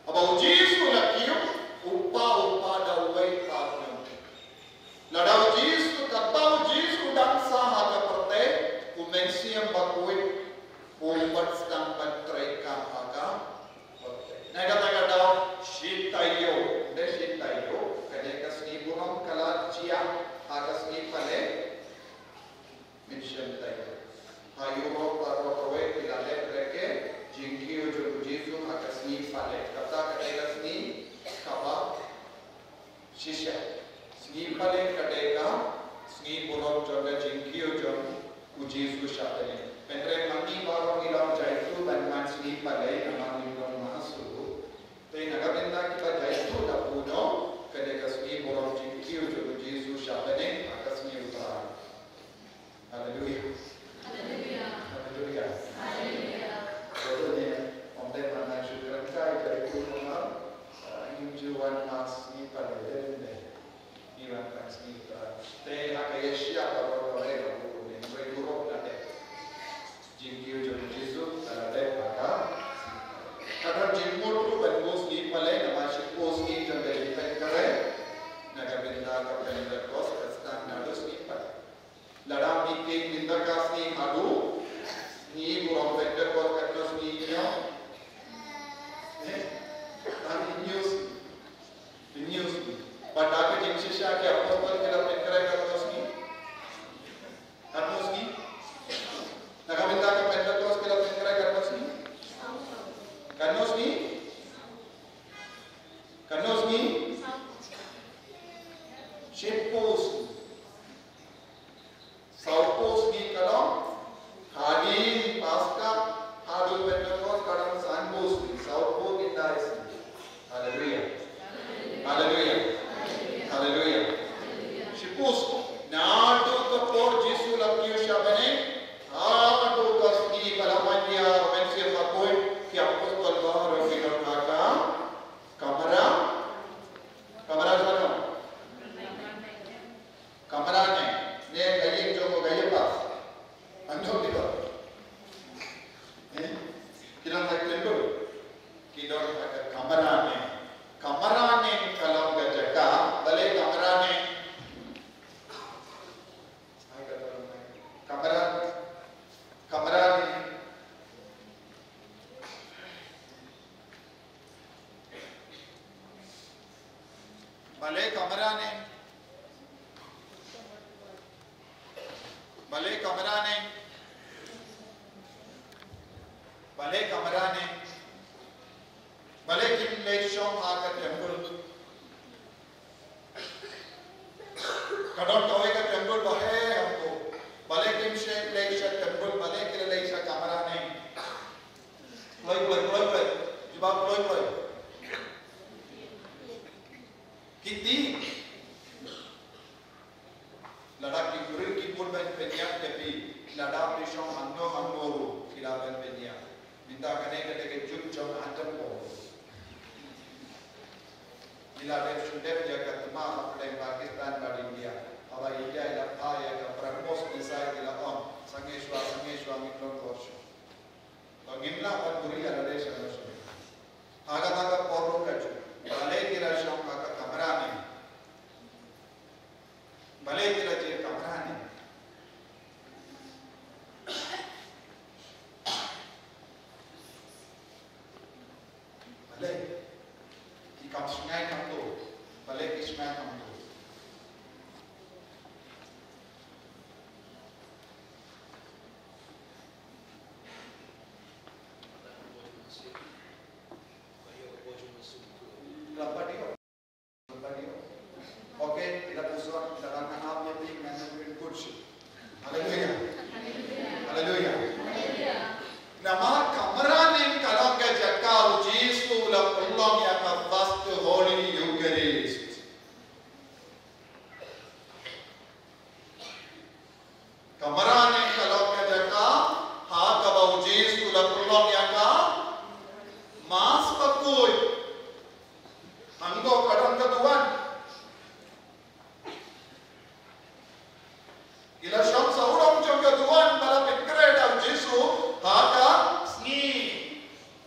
Haba u Jisu u la kiew, u Kpa, u Kpa da uwei pat u nongpynim. Lada u Jisu, katba u Jisu u dang sah ha ka pyrthei, u Mynsiem Bakhuid u pat sdang ban treikam ha ka pyrthei. Na kata ka daw shi taïew, ym dei shi taïew, kane ka sngi burom ka la jia ha ka sngi Palei. Mission taïew. Ha Europe baroh kawei ki la leh rakhe jingkiew jong u Jisu ha ka sngi Palei. Kata ka dei ka sngi kaba shisha. Sngi Palei ka dei ka sngi burom jong ka jingkiew jong u Jisu sha bneng. Hynrei ma ngi baroh ngi long jaitbynriew ban man sngi Palei namar ngim long mah shuh. Te na ka bynta kiba jaitbynriew da burom, ka dei ka sngi burom jingkiew jong u Jisu sha bneng ha ka sngi u Trai. Haleluia. Haleluia. Haleluia. Haleluia. Ym dei ban nang shu kren kai, dei ku kumno, eh, ngim ju wan ha sngi Palei, dei ym dei? Ngi wan ha sngi Palei. Te ha ka Asia baroh kawei la burom, hynrei Europe la dep. Jingkiew jong u Jisu ka la dep ha ka. Ka don jingmut ruh ban buh sngi Palei, namar shiphew sngi jong ka jingpynkhreh. Na ka bynta ka Pentekost ka sdang naduh sngi Palei. Lada ngi ïeit mynta ka sngi haduh sngi burom Pentekost, katno sngi hynñiew? Eh? Tang hynñiew sngi. Hynñiew sngi. Bad da ka jingshisha ki apostol ki la pynkhreh katno sngi? Katno sngi? Na ka bynta ka Pentekost ki la pynkhreh katno sngi? Katno sngi? Katno sngi? Shiphew sngi. Sawphew sngi ka long, hadien Paska haduh Pentekost ka long sanphew sngi, sawphew khyndai sngi. Haleluia. Haleluia. Haleluia. Shiphew sngi. Naduh ka por Jisu la kiew sha bneng haduh ka sngi ba la wan ïa u Mynsiem Bakhuid, ki apostol baroh ki don ha ka kamra. Kamra jong u Kamra ne, ne ka ïing jong u Kaiapas. Hangno ki don? Eh? Ki don ha temple. Ki don ha ka kamra ne. Kamra ne ka long ka jaka. Balei kamra ne? Ai ka don. Kamra. Kamra ne. Balei kamra ne? Balei kamra ne? Balei kamra ne? Balei kim leit shong ha ka temple? Ba kloi kloi. Ki tieng. Lada ki briew ki bun ban pynïap ïa phi, lada phi shong hangno hangno ruh ki lah ban pynïap. Mynta kane ka dei ka juk jong atom bomb. Ki la dep shu dep ïa ka thma hapdeng Pakistan bad India. Haba India i la phah ïa ka BrahMos missile, ki la ong, sangeh shuwa, sangeh shuwa, ngin long kor shuh. To ngim lah ban buhrieh ïa lade shano shano. Ha kata ka por ruh ka ju, balei ki la shong ha ka kamra ne? Balei ki la jied kamra ne? Balei? Ki kam shngaiñ kumto. Balei ki shngaiñ kumto? Haleluya. Haleluya. Namar kamra ne ka long ka jaka u Jisu u la pynlong ïa ka First Holy Eucharist. Kamra ne ka long ka jaka ha kaba u Jisu u la pynlong ïa ka Mass bakhuid. Hangto ka don ka duwan. Ki la shong sawdong jong ka duwan ba la pynkhreh da u Jisu ha ka sngi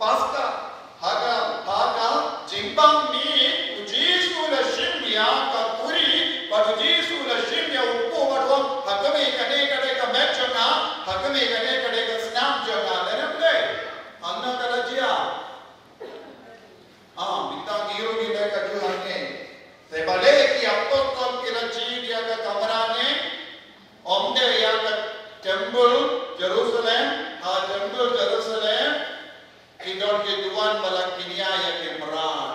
Paska, ha ka, ha ka jingbang miet u Jisu u la shim ïa ka khuri bad u Jisu u la shim ïa u kpu bad u ong, ha kmie, kane ka dei ka met jong nga, ha kmie, kane ka dei ka snam jong nga. Dei ne ym dei? Hangno ka la jia? Ah, mynta ngi ruh ngi leh kajuh hangne. Te balei ki apostol ki la jied ïa ka kamra ne? Ym dei ïa ka temple Jerusalem, ha temple Jerusalem ki don ki duwan ba la kñia ïa ki mrad.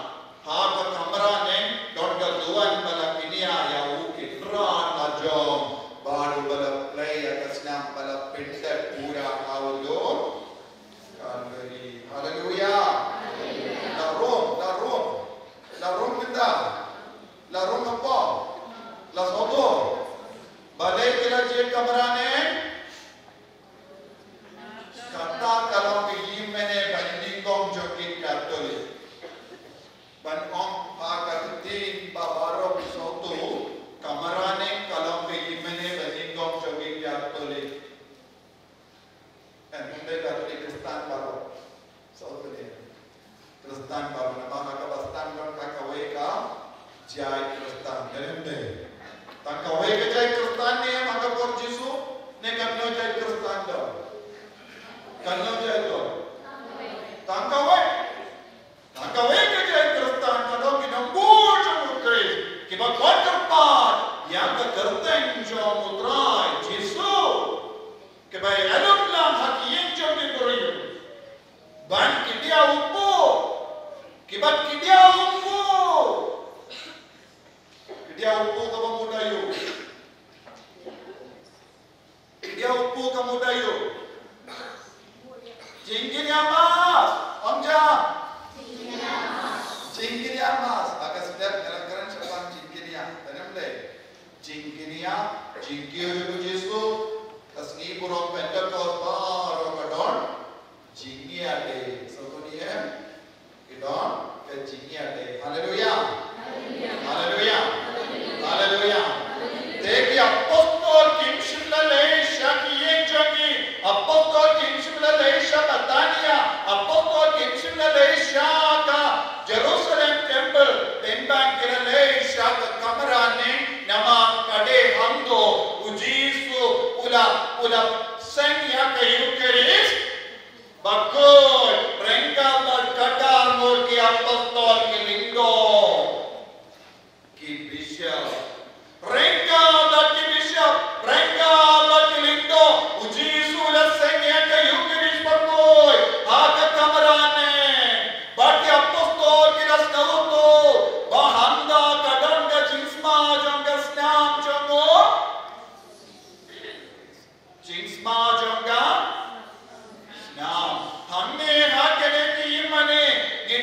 Ha ka kamra ne don ka duwan ba la kñia ïa u ki mrad la jong. Bad u ba la plie ïa ka snam ba la pyndet pura ha u dur Kalbari. Haleluya. La rung, la rung. La rung mynta. La rung hapoh. La sawdong. Balei ki la jied kamra ne? Kata ka long ka hynmen ba nyngkong jong ki Katholik. Ban ong ha ka ktien ba baroh ki sawdong, kamra ne ka long ka hynmen ba nyngkong jong ki Katholik. Em, ym dei Katholik, Khristan baroh. Sawdong ne. Khristan baroh, namar ha kaba sdang don tang kawei ka jait Khristan. Dei ne ym dei? Tang kawei ka jait Khristan ne em ha ka por Jisu, ne katno jait Khristan don? Katno jait don? Tang kawei. Tang kawei ka jait Khristan, ka dei ki nongbuh jong u Khrist, kiba khot kyrpad ïa ka kyrteng jong u Trai Jisu. Kiba ïalum lang ha ki ïing jong ki briew ban ki diaw u kpu. Kiba ki diaw u kpu. Ki diaw u kpu kaba mut aïu? Ki diaw u kpu ka mut aïu? Jingkñia mass. Ong jam. Jingkñia mass. Ba ka step ka la kren shaphang jingkñia. Te ne ym dei? Jingkñia, jingkiew jong u Jisu, ka sngi burom Pentekost baroh ka don jingïadei. Sngewthuh ne em? Ki don ka jingïadei. Haleluya. Haleluya. Haleluya. Te ki apostol kim shym la leit sha ki ïing jong ki. Apostol kim shym la leit sha Bethania. Apostol kim shym la leit sha ka Jerusalem temple. Tang ba ki la leit sha ka kamra ne, namar ka dei hangto u Jisu u la, u la seng ïa ka Eucharist. Bakhuid, ryngkat bad ka darmut ki apostol ki lyngdoh. Ki bishop. Ryngkat bad ki bishop, ryngkat bad ki lyngdoh, u Jisu u la seng ïa ka Eucharist bakhuid ha ka kamra ne. Bad ki apostol ki la sngewthuh ba hangta ka don ka jingsma jong ka snam jong u. Jingsma jong ka snam. Hangne ha kine ki ïing mane, ngi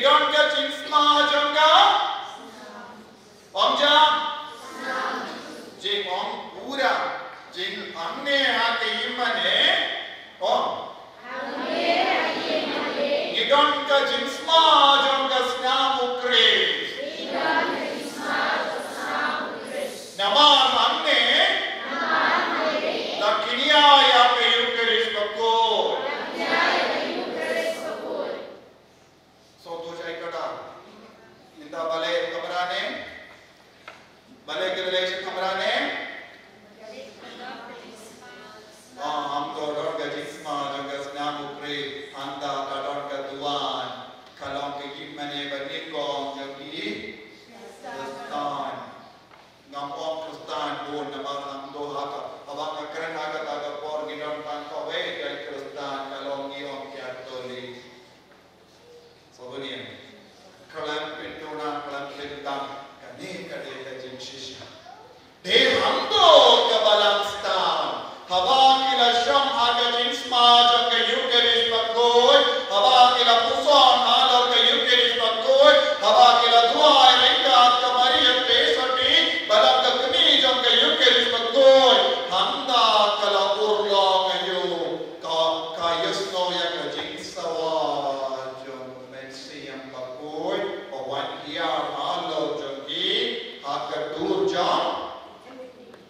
Ïa halor jong ki ha ka dur jong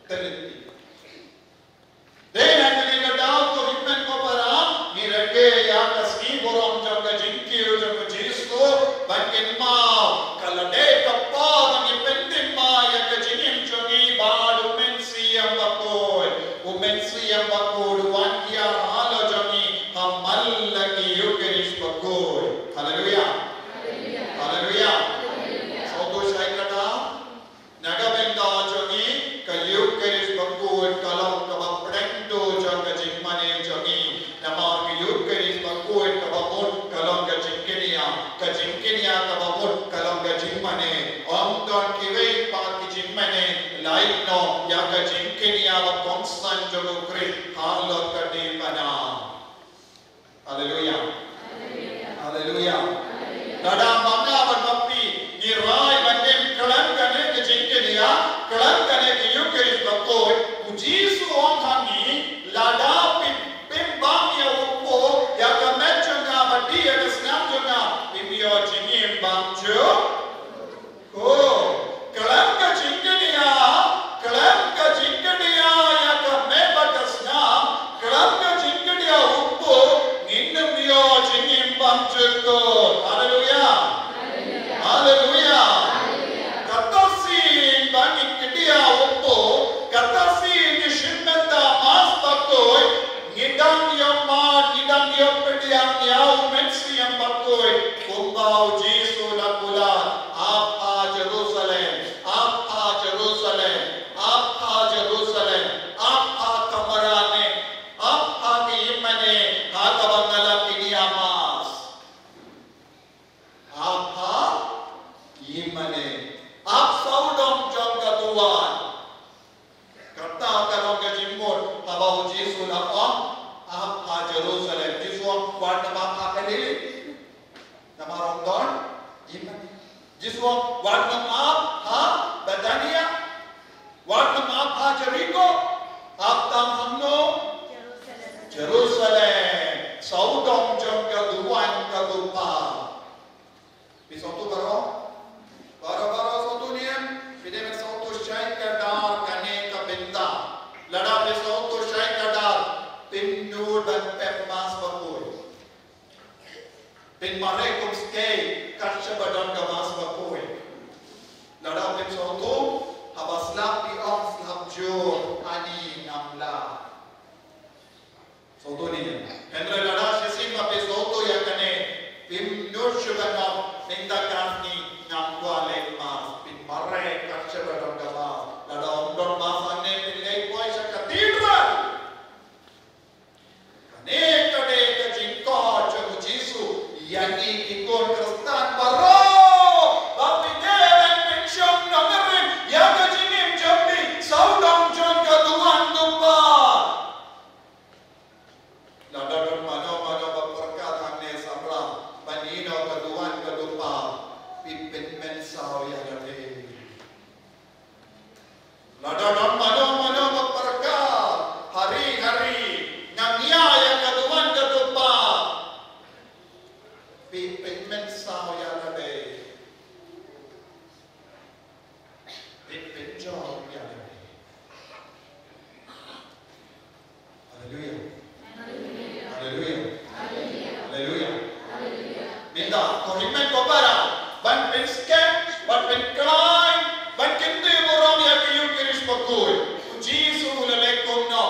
Trinity. Dei na kane ka daw ko hynmen ko para, ngi rakhe ïa ka sngi burom jong ka jingkiew jong u Jisu, ban kynmaw ka lade ka por ba ngi pynthymmai ïa ka jingim jong ngi bad u Mynsiem Bakhuid. U Mynsiem Bakhuid u wan hiar halor jong ngi ha man la ki Ïukharist bakhuid. Haleluia. Haleluia. Sngewthuh shai ka daw. Na ka bynta jong ngi, ka Ïukharist bakhuid ka long kaba pdeng duh jong ka jingmane jong ngi. Namar ka Ïukharist bakhuid kaba mut ka long ka jingkñia, ka jingkñia kaba mut ka long ka jingmane. Ym don kiwei pat ki jingmane lait noh ïa ka jingkñia ba kongsan jong u Khrist halor ka diengphna. Haleluia. Haleluia. Lada ma nga bad ma phi ngi rai ban im khlem kane ka jingkñia, khlem kane ka Ïukharist bakhuid, u Jisu u ong ha ngi, lada phi, phim bam ïa u kpu, ïa ka met jong nga bad dih ïa ka snam jong nga, phim ïoh jingim bymjukut. Ko, khlem ka jingkñia, khlem ka jingkñia ïa ka met bad ka snam, khlem ka jingkñia u kpu, ngin ym ïoh jingim bymjukut. Haleluia. Haleluia. Kata sien ba ngi kñia u kpu, kata sien ngi shim bynta Mass bakhuid, ngi dang ïoh mad, ngi dang ïoh pdiang ïa u Mynsiem Bakhuid, kumba u Jisu u la kular, ap ha Jerusalem, ap ha Jerusalem, ap ha Jerusalem, ap ha ka mrad ne, ap ha ka ïingmane, ha kaba nga la kñia Mass. Ap ha ïingmane, ap sawdong jong ka duwan. Kata ka long ka jingmut haba u Jisu u la ong, ap ha Jerusalem. Jisu u ong, wat nym ap ha Galilee. Namar ym don ïingmane. Jisu u ong, wat nym ap ha Bethania. Wat nym ap ha Jeriko. Ap tang hangno? Jerusalem. Sawdong jong ka duwan ka dupa. Phi sngewthuh baroh? Baroh baroh sngewthuh ne em? Phi dei ban sngewthuh shai kdar kane ka bynta. Lada phi sngewthuh shai kdar, phin nud ban pep Mass bakhuid. Phin mareh kum skei kat shaba don ka Mass bakhuid. Lada phin sngewthuh, haba slap phi ong slap jur, ani ngam lah. Sngewthuh ne em? Hynrei lada shisien ba phi sngewthuh ïa kane, phim nud shuh ban ong, mynta ka sngi ngam kwah leit Mass, phin mareh kat shaba don ka Mass. Lada ym don Mass hangne, phin leit poi sha Cathedral. Kane ka dei ka jingkhot jong u Jisu ïa ngi ki khun Khristan baroh, ba phi dei ban pynshong nongrim ïa ka jingim jong phi sawdong jong ka duwan dupa. Lada don mano mano ba pyrkhat hangne samla ban ïehnoh ka duwan ka dupa, phi pynmynsaw ïa lade. Lada don mano mano ba pyrkhat, hari hari nga ïa ka duwan ka dupa, phi pynmynsaw ïa lade. Phi pynjop ïa lade. Haleluia. Haleluia. Haleluia. Mynta, ko hynmen ko para, ban pynskhem, ban pynkhlaiñ, ban kyntiew burom ïa ka Ïukharist bakhuid. U Jisu u la leh kumno?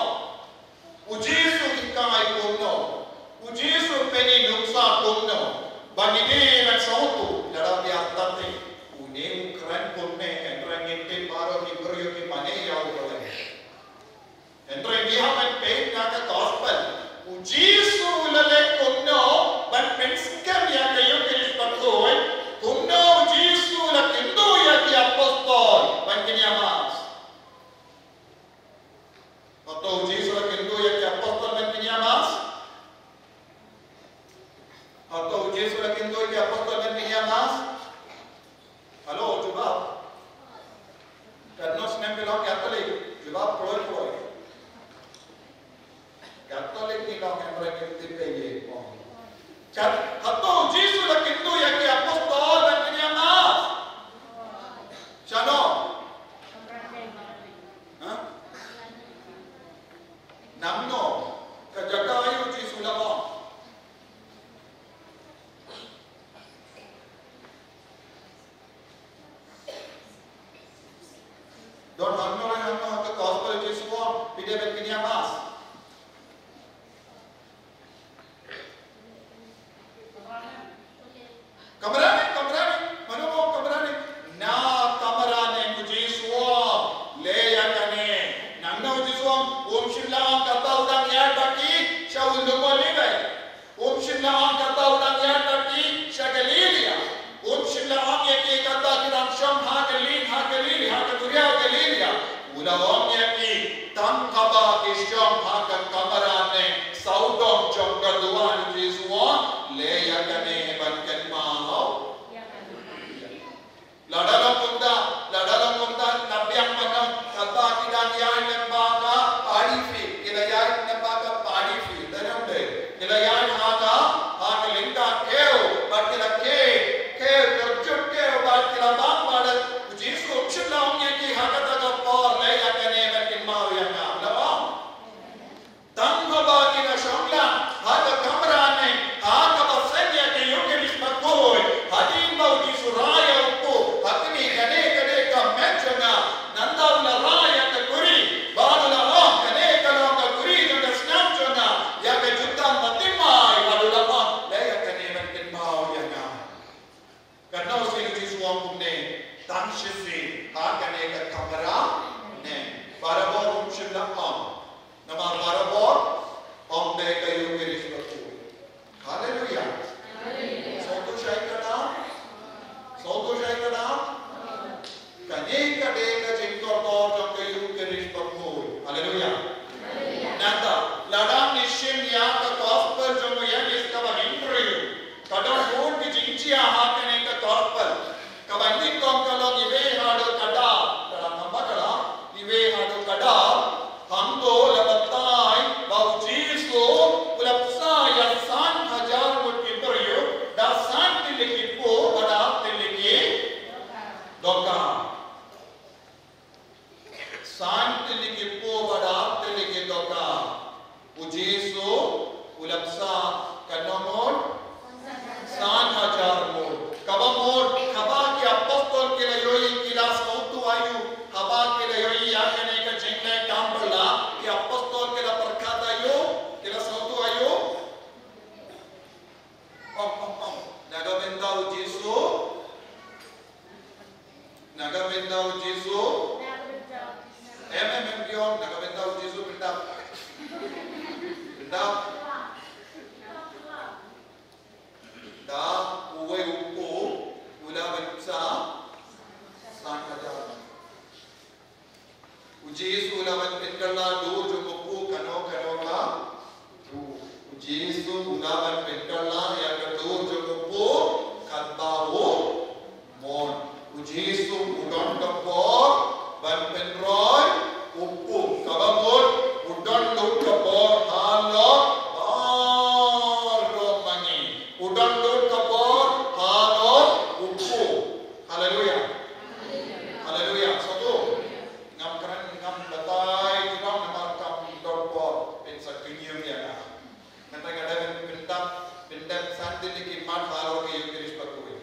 U Jisu u hikai kumno? U Jisu u pyni nuksa kumno? Ba ngi dei ban sngewthuh, lada phi ïa tip, une u kren kumne, hynrei ngi tip baroh ki briew ki mane ïa u Blei. Hynrei ngi hap ban peit na ka gospel. U Jisu u la leh kumno ban pynskhem ïa ka Ïukharist bakhuid, kumno u Jisu u la kynduh ïa ka tang shisien ha kane ka kamra ne. Barabor um shym la ong. Namar barabor ong dei ka Ïukharist bakhuid. Haleluya. Sngewthuh shai ka dei? Sngewthuh shai ka dei? Kane ka dei ka jingkordor jong ka Ïukharist bakhuid. Haleluya. Nangta, lada ngi shim ïa ka gospel jong u Ïoannis kaba hynriew, ka don bun ki jingjia ha kane ka gospel. Kaba nyngkong ka long iwei haduh khyndai. Ka dang namba ka dang iwei haduh khyndai. Hangto la batai ba u Jisu u la bsa ïa san hajar ngut ki briew da san tylli ki kpoh bad ar tylli ki dohkha. San tylli ki kpoh bad ar tylli ki dohkha. U Jisu u la bsa katno ngut? San hajar ngut. Kaba mut, haba ki apostol ki la ïohi, ki la sngewthuh aïu? Haba ki la ïohi ïa kane ka jingleh kam bylla, ki apostol ki la pyrkhat aïu? Ki la sngewthuh aïu? Ong, ong, ong. Na ka bynta u Jisu. Na ka bynta u Jisu. Em, em, em, ki ong. Na ka bynta u Jisu pyndap. Pyndap. Da uwei u kpoh u la ban bsa san hajar. U Jisu u la ban pynkylla dur jong u kpoh kano kano ka dur. U Jisu u la ban pynkylla ïa ka dur jong u kpoh katba u mon. U Jisu u don ka por ban pynroi u kpoh. Kaba mut u don lut ka por halor baroh ma ngi. U don lut ka por halor u kpoh. Haleluya. Haleluya. Satu. Ngam kren, ngam batai jrong namar kam don por, pynsa kynñium ïa nga. Ngan tang ada pyndap, pyndap san tylli ki mat halor ka Ïukharist bakhuid.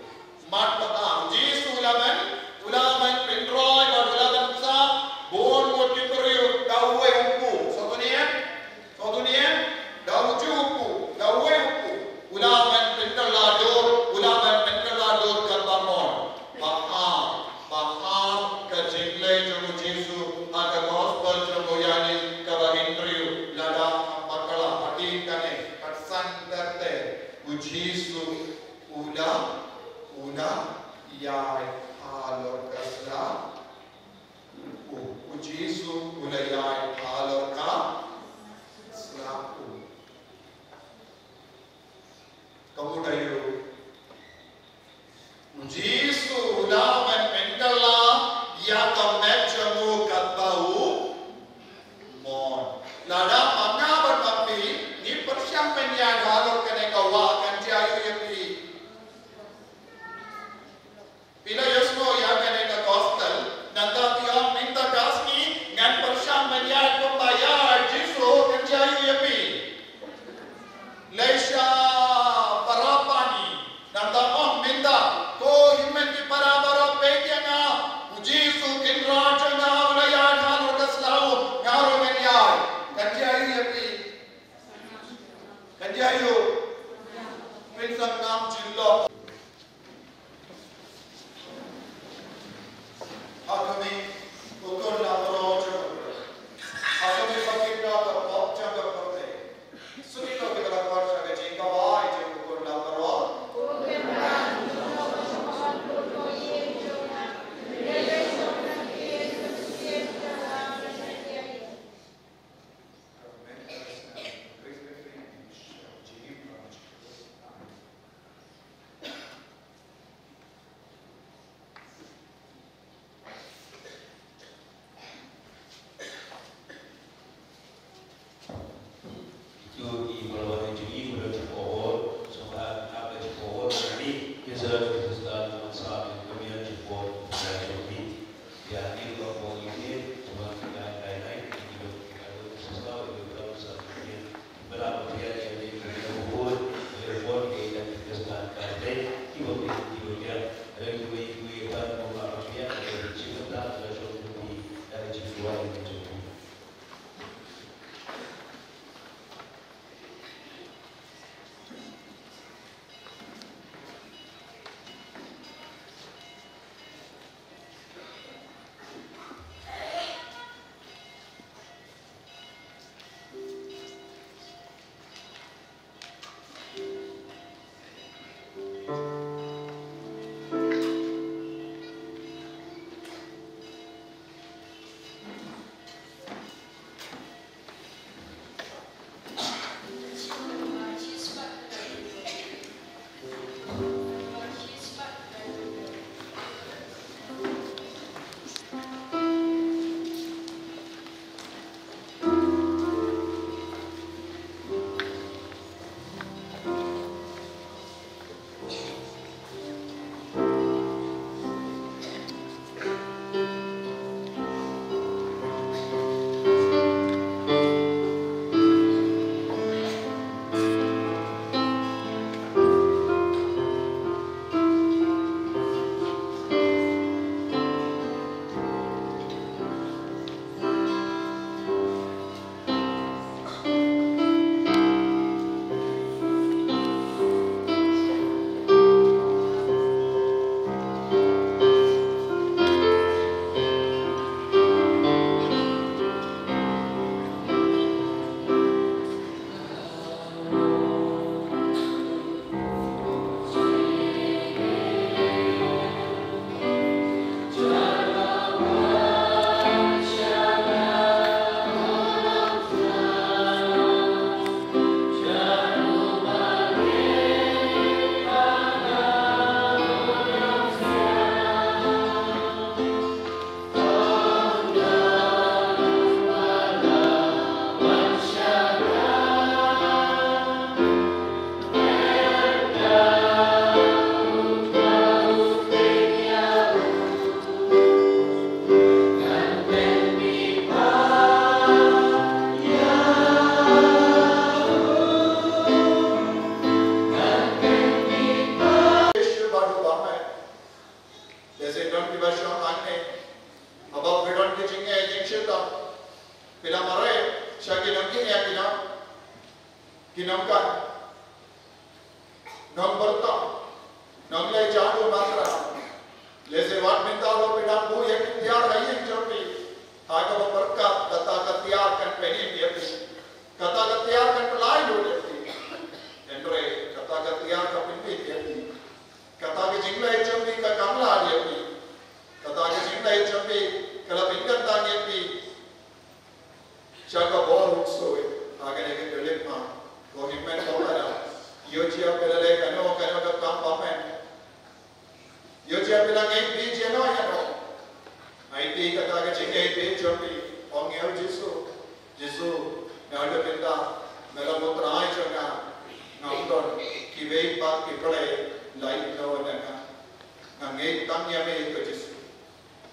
Mat ba ar, u Jisu u la ban, u la ban pynroi bad u la ban bsa bun ngut ki briew da uwei u kpoh. Sngewthuh ne em? Sngewthuh ne em? Da uwei u kpoh, da uwei u kpoh. U la ban pynkylla dur, u la ban pynkylla dur katba mon. Ba ar, ba ar ka jingleh jong u Jisu ha ka gospel jong u Ïoannis kaba hynriew, lada ngam bakla hadien kane, kat san ter ter, u Jisu u la, u la ïaid halor ka sla. U, u Jisu u la ïaid halor ka sla u. Ka mut aïu? U Jisu u la ban pynkylla ïa ka met jong u katba u mon. Lada ma nga bad ma phi ngi pyrshang ban ïaid halor kane ka wah, kan jia aïu ïa phi? Phi la ïohsngew ïa kane ka gospel, nangta phi ong mynta ka sngi ngan pyrshang ban ïaid kumba ïaid Jisu, kan jia aïu ïa phi? Leit sha para pani, nangta ong mynta, ko hynmen ki para baroh peit ïa nga, u Jisu Kynrad jong nga u la ïaid halor ka sla u, nga ruh ngan ïaid. Kan jia aïu ïa phi? Kan jia aïu? Pynsan ngam jin lok. Ha khmih, u khun la baroh jong u. Ha khmih ba kynnoh ka pop jong ka pyrthei. Sngewthuh ïa ka la khot sha ka jingkawei jong u khun la baroh. Ki la mareh sha ki nongkynnoh, ki nong, ki nongkynnoh, nongbyrta, nongleit jadu markylliang. Lehse wat mynta ruh phi dang buh ïa ki tiar ha ïing jong phi, ha kaba pyrkhat kata ka tiar kan pynim ïa phi, kata ka tiar kan pyllait lut ïa phi. Hynrei kata ka tiar ka pynim ïa phi, kata ka jingleit jong phi ka kam lad ïa phi, kata ka jingleit jong phi ka la pynkyntang ïa phi sha ka bor u ksuid. Ha kane ka khyllipmat, ko hynmen ko para, ïoh jia phi la leh kano kano ka kam bymman, ïoh jia phi la ngeit beit ïano ïano, aiti kata ka jingngeit beit jong phi, ong ïa u Jisu: Jisu, naduh mynta me long u Trai jong nga. Ngam don kiwei pat ki blei lait noh na nga. Nga ngeit tang ïa me ko Jisu.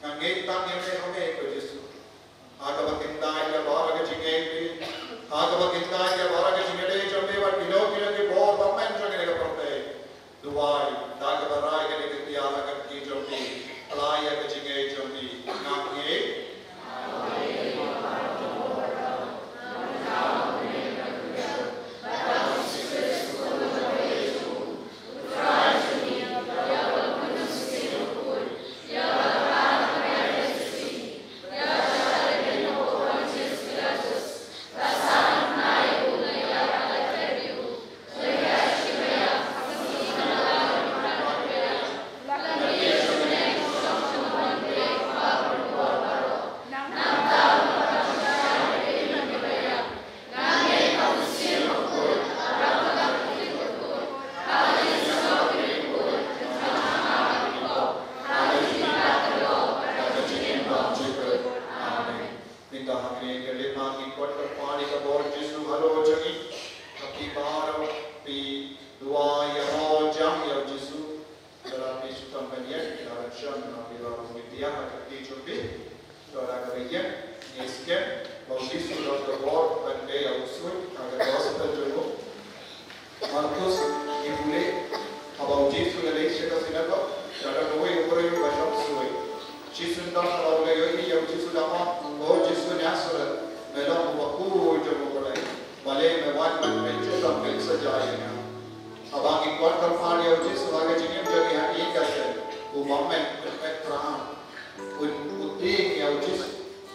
Nga ngeit tang ïa me, ong me ko Jisu. Ha kaba kyntait ïa baroh ka jingngeit phi, ha kaba kyntait ïa baroh ka jingngeit jong phi bad kino kino ki bor bymman jong kane ka pyrthei, duwai da kaba rai kane ka tiar ha ka kti jong phi. Pyllait ïa ka jingngeit jong phi. Nga ngeit. Mynta ha kane ka khyllipmat ngin khot kyrpad ïa ka bor Jisu halor jong ngi. Phi baroh phi duwai ïa u, jam ïa u Jisu. Lada phi shu tam ban ïeng, phi lah ban shong, lada phi lah ban ïeng, phi ïa ka kti jong phi. Lada ka ïeng, ngi skhem ba u Jisu u don ka bor ban plie ïa u ksuid, ha ka gospel jong u Markus ngi pule, haba u Jisu u la leit sha ka synagog, lada kawei u briew ba shong ksuid. Shisien haba u la ïohi ïa u Jisu u la ong, "O Jisu Nasaret, me long uba khuid jong U Blei. Balei me wan ban pynjot ban pynsaja ïa nga?" Haba ngi khot kyrpad ïa u Jisu ha ka jingim jong ngi ha ïing ka sem, u bymman, u peit thrang, u, u tieng ïa u Jisu.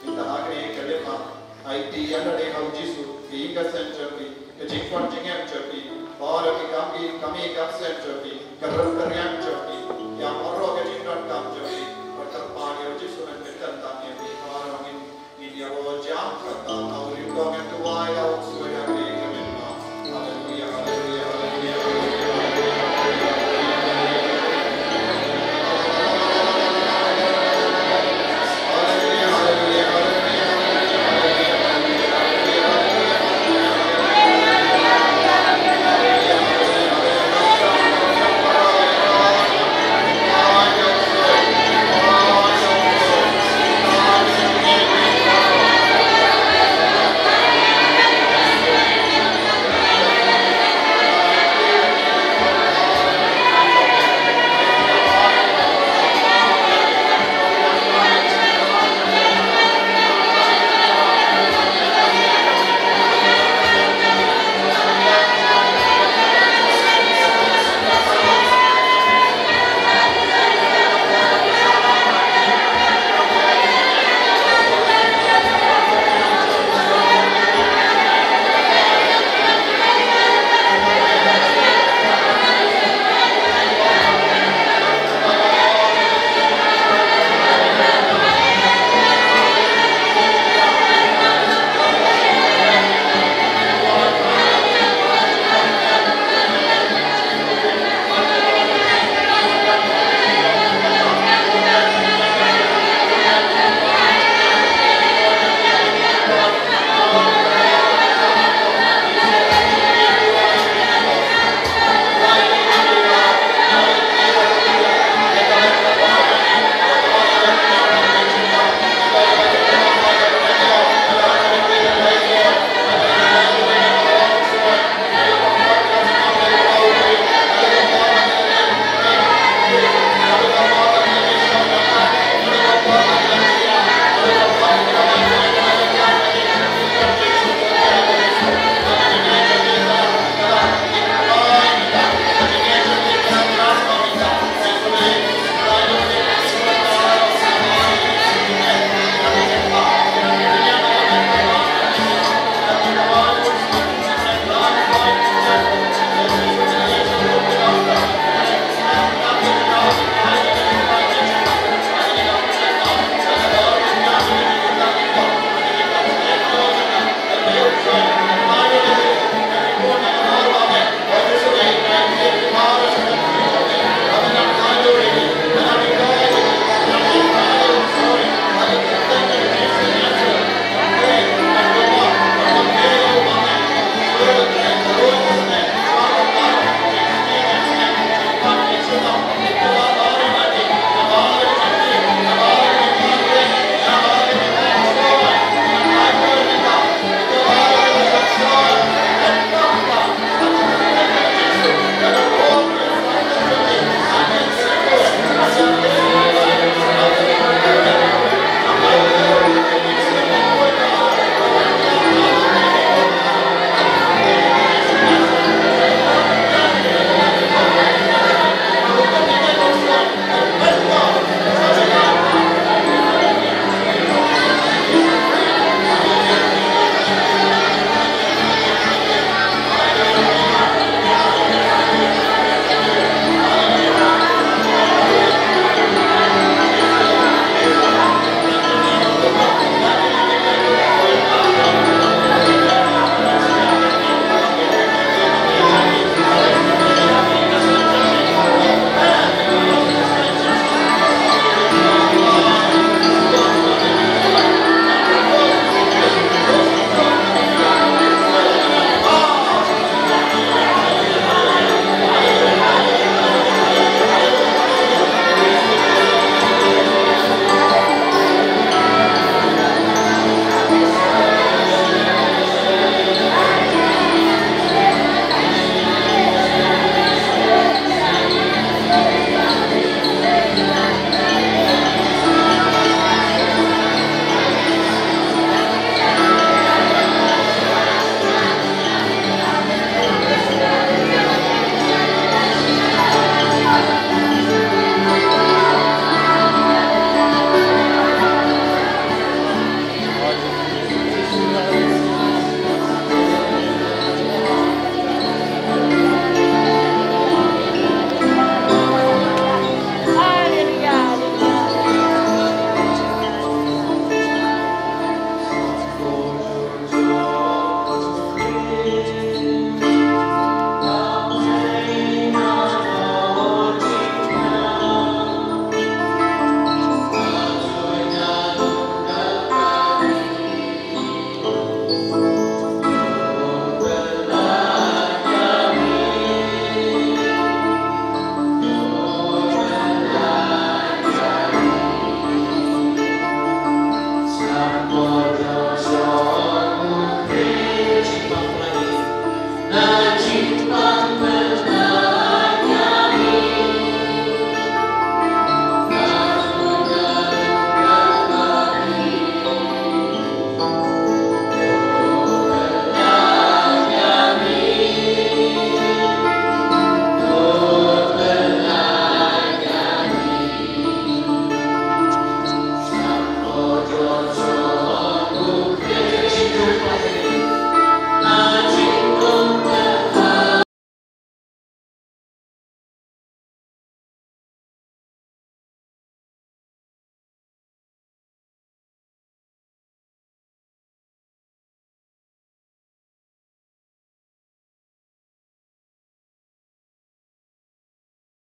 Mynta ha kane ka khyllipmat, aiti ïa lade ha u Jisu, ka ïing ka sem jong phi, ka jingkhot jingem jong phi, baroh ki kam ki, kam ki kam sem jong phi, ka rep ka riang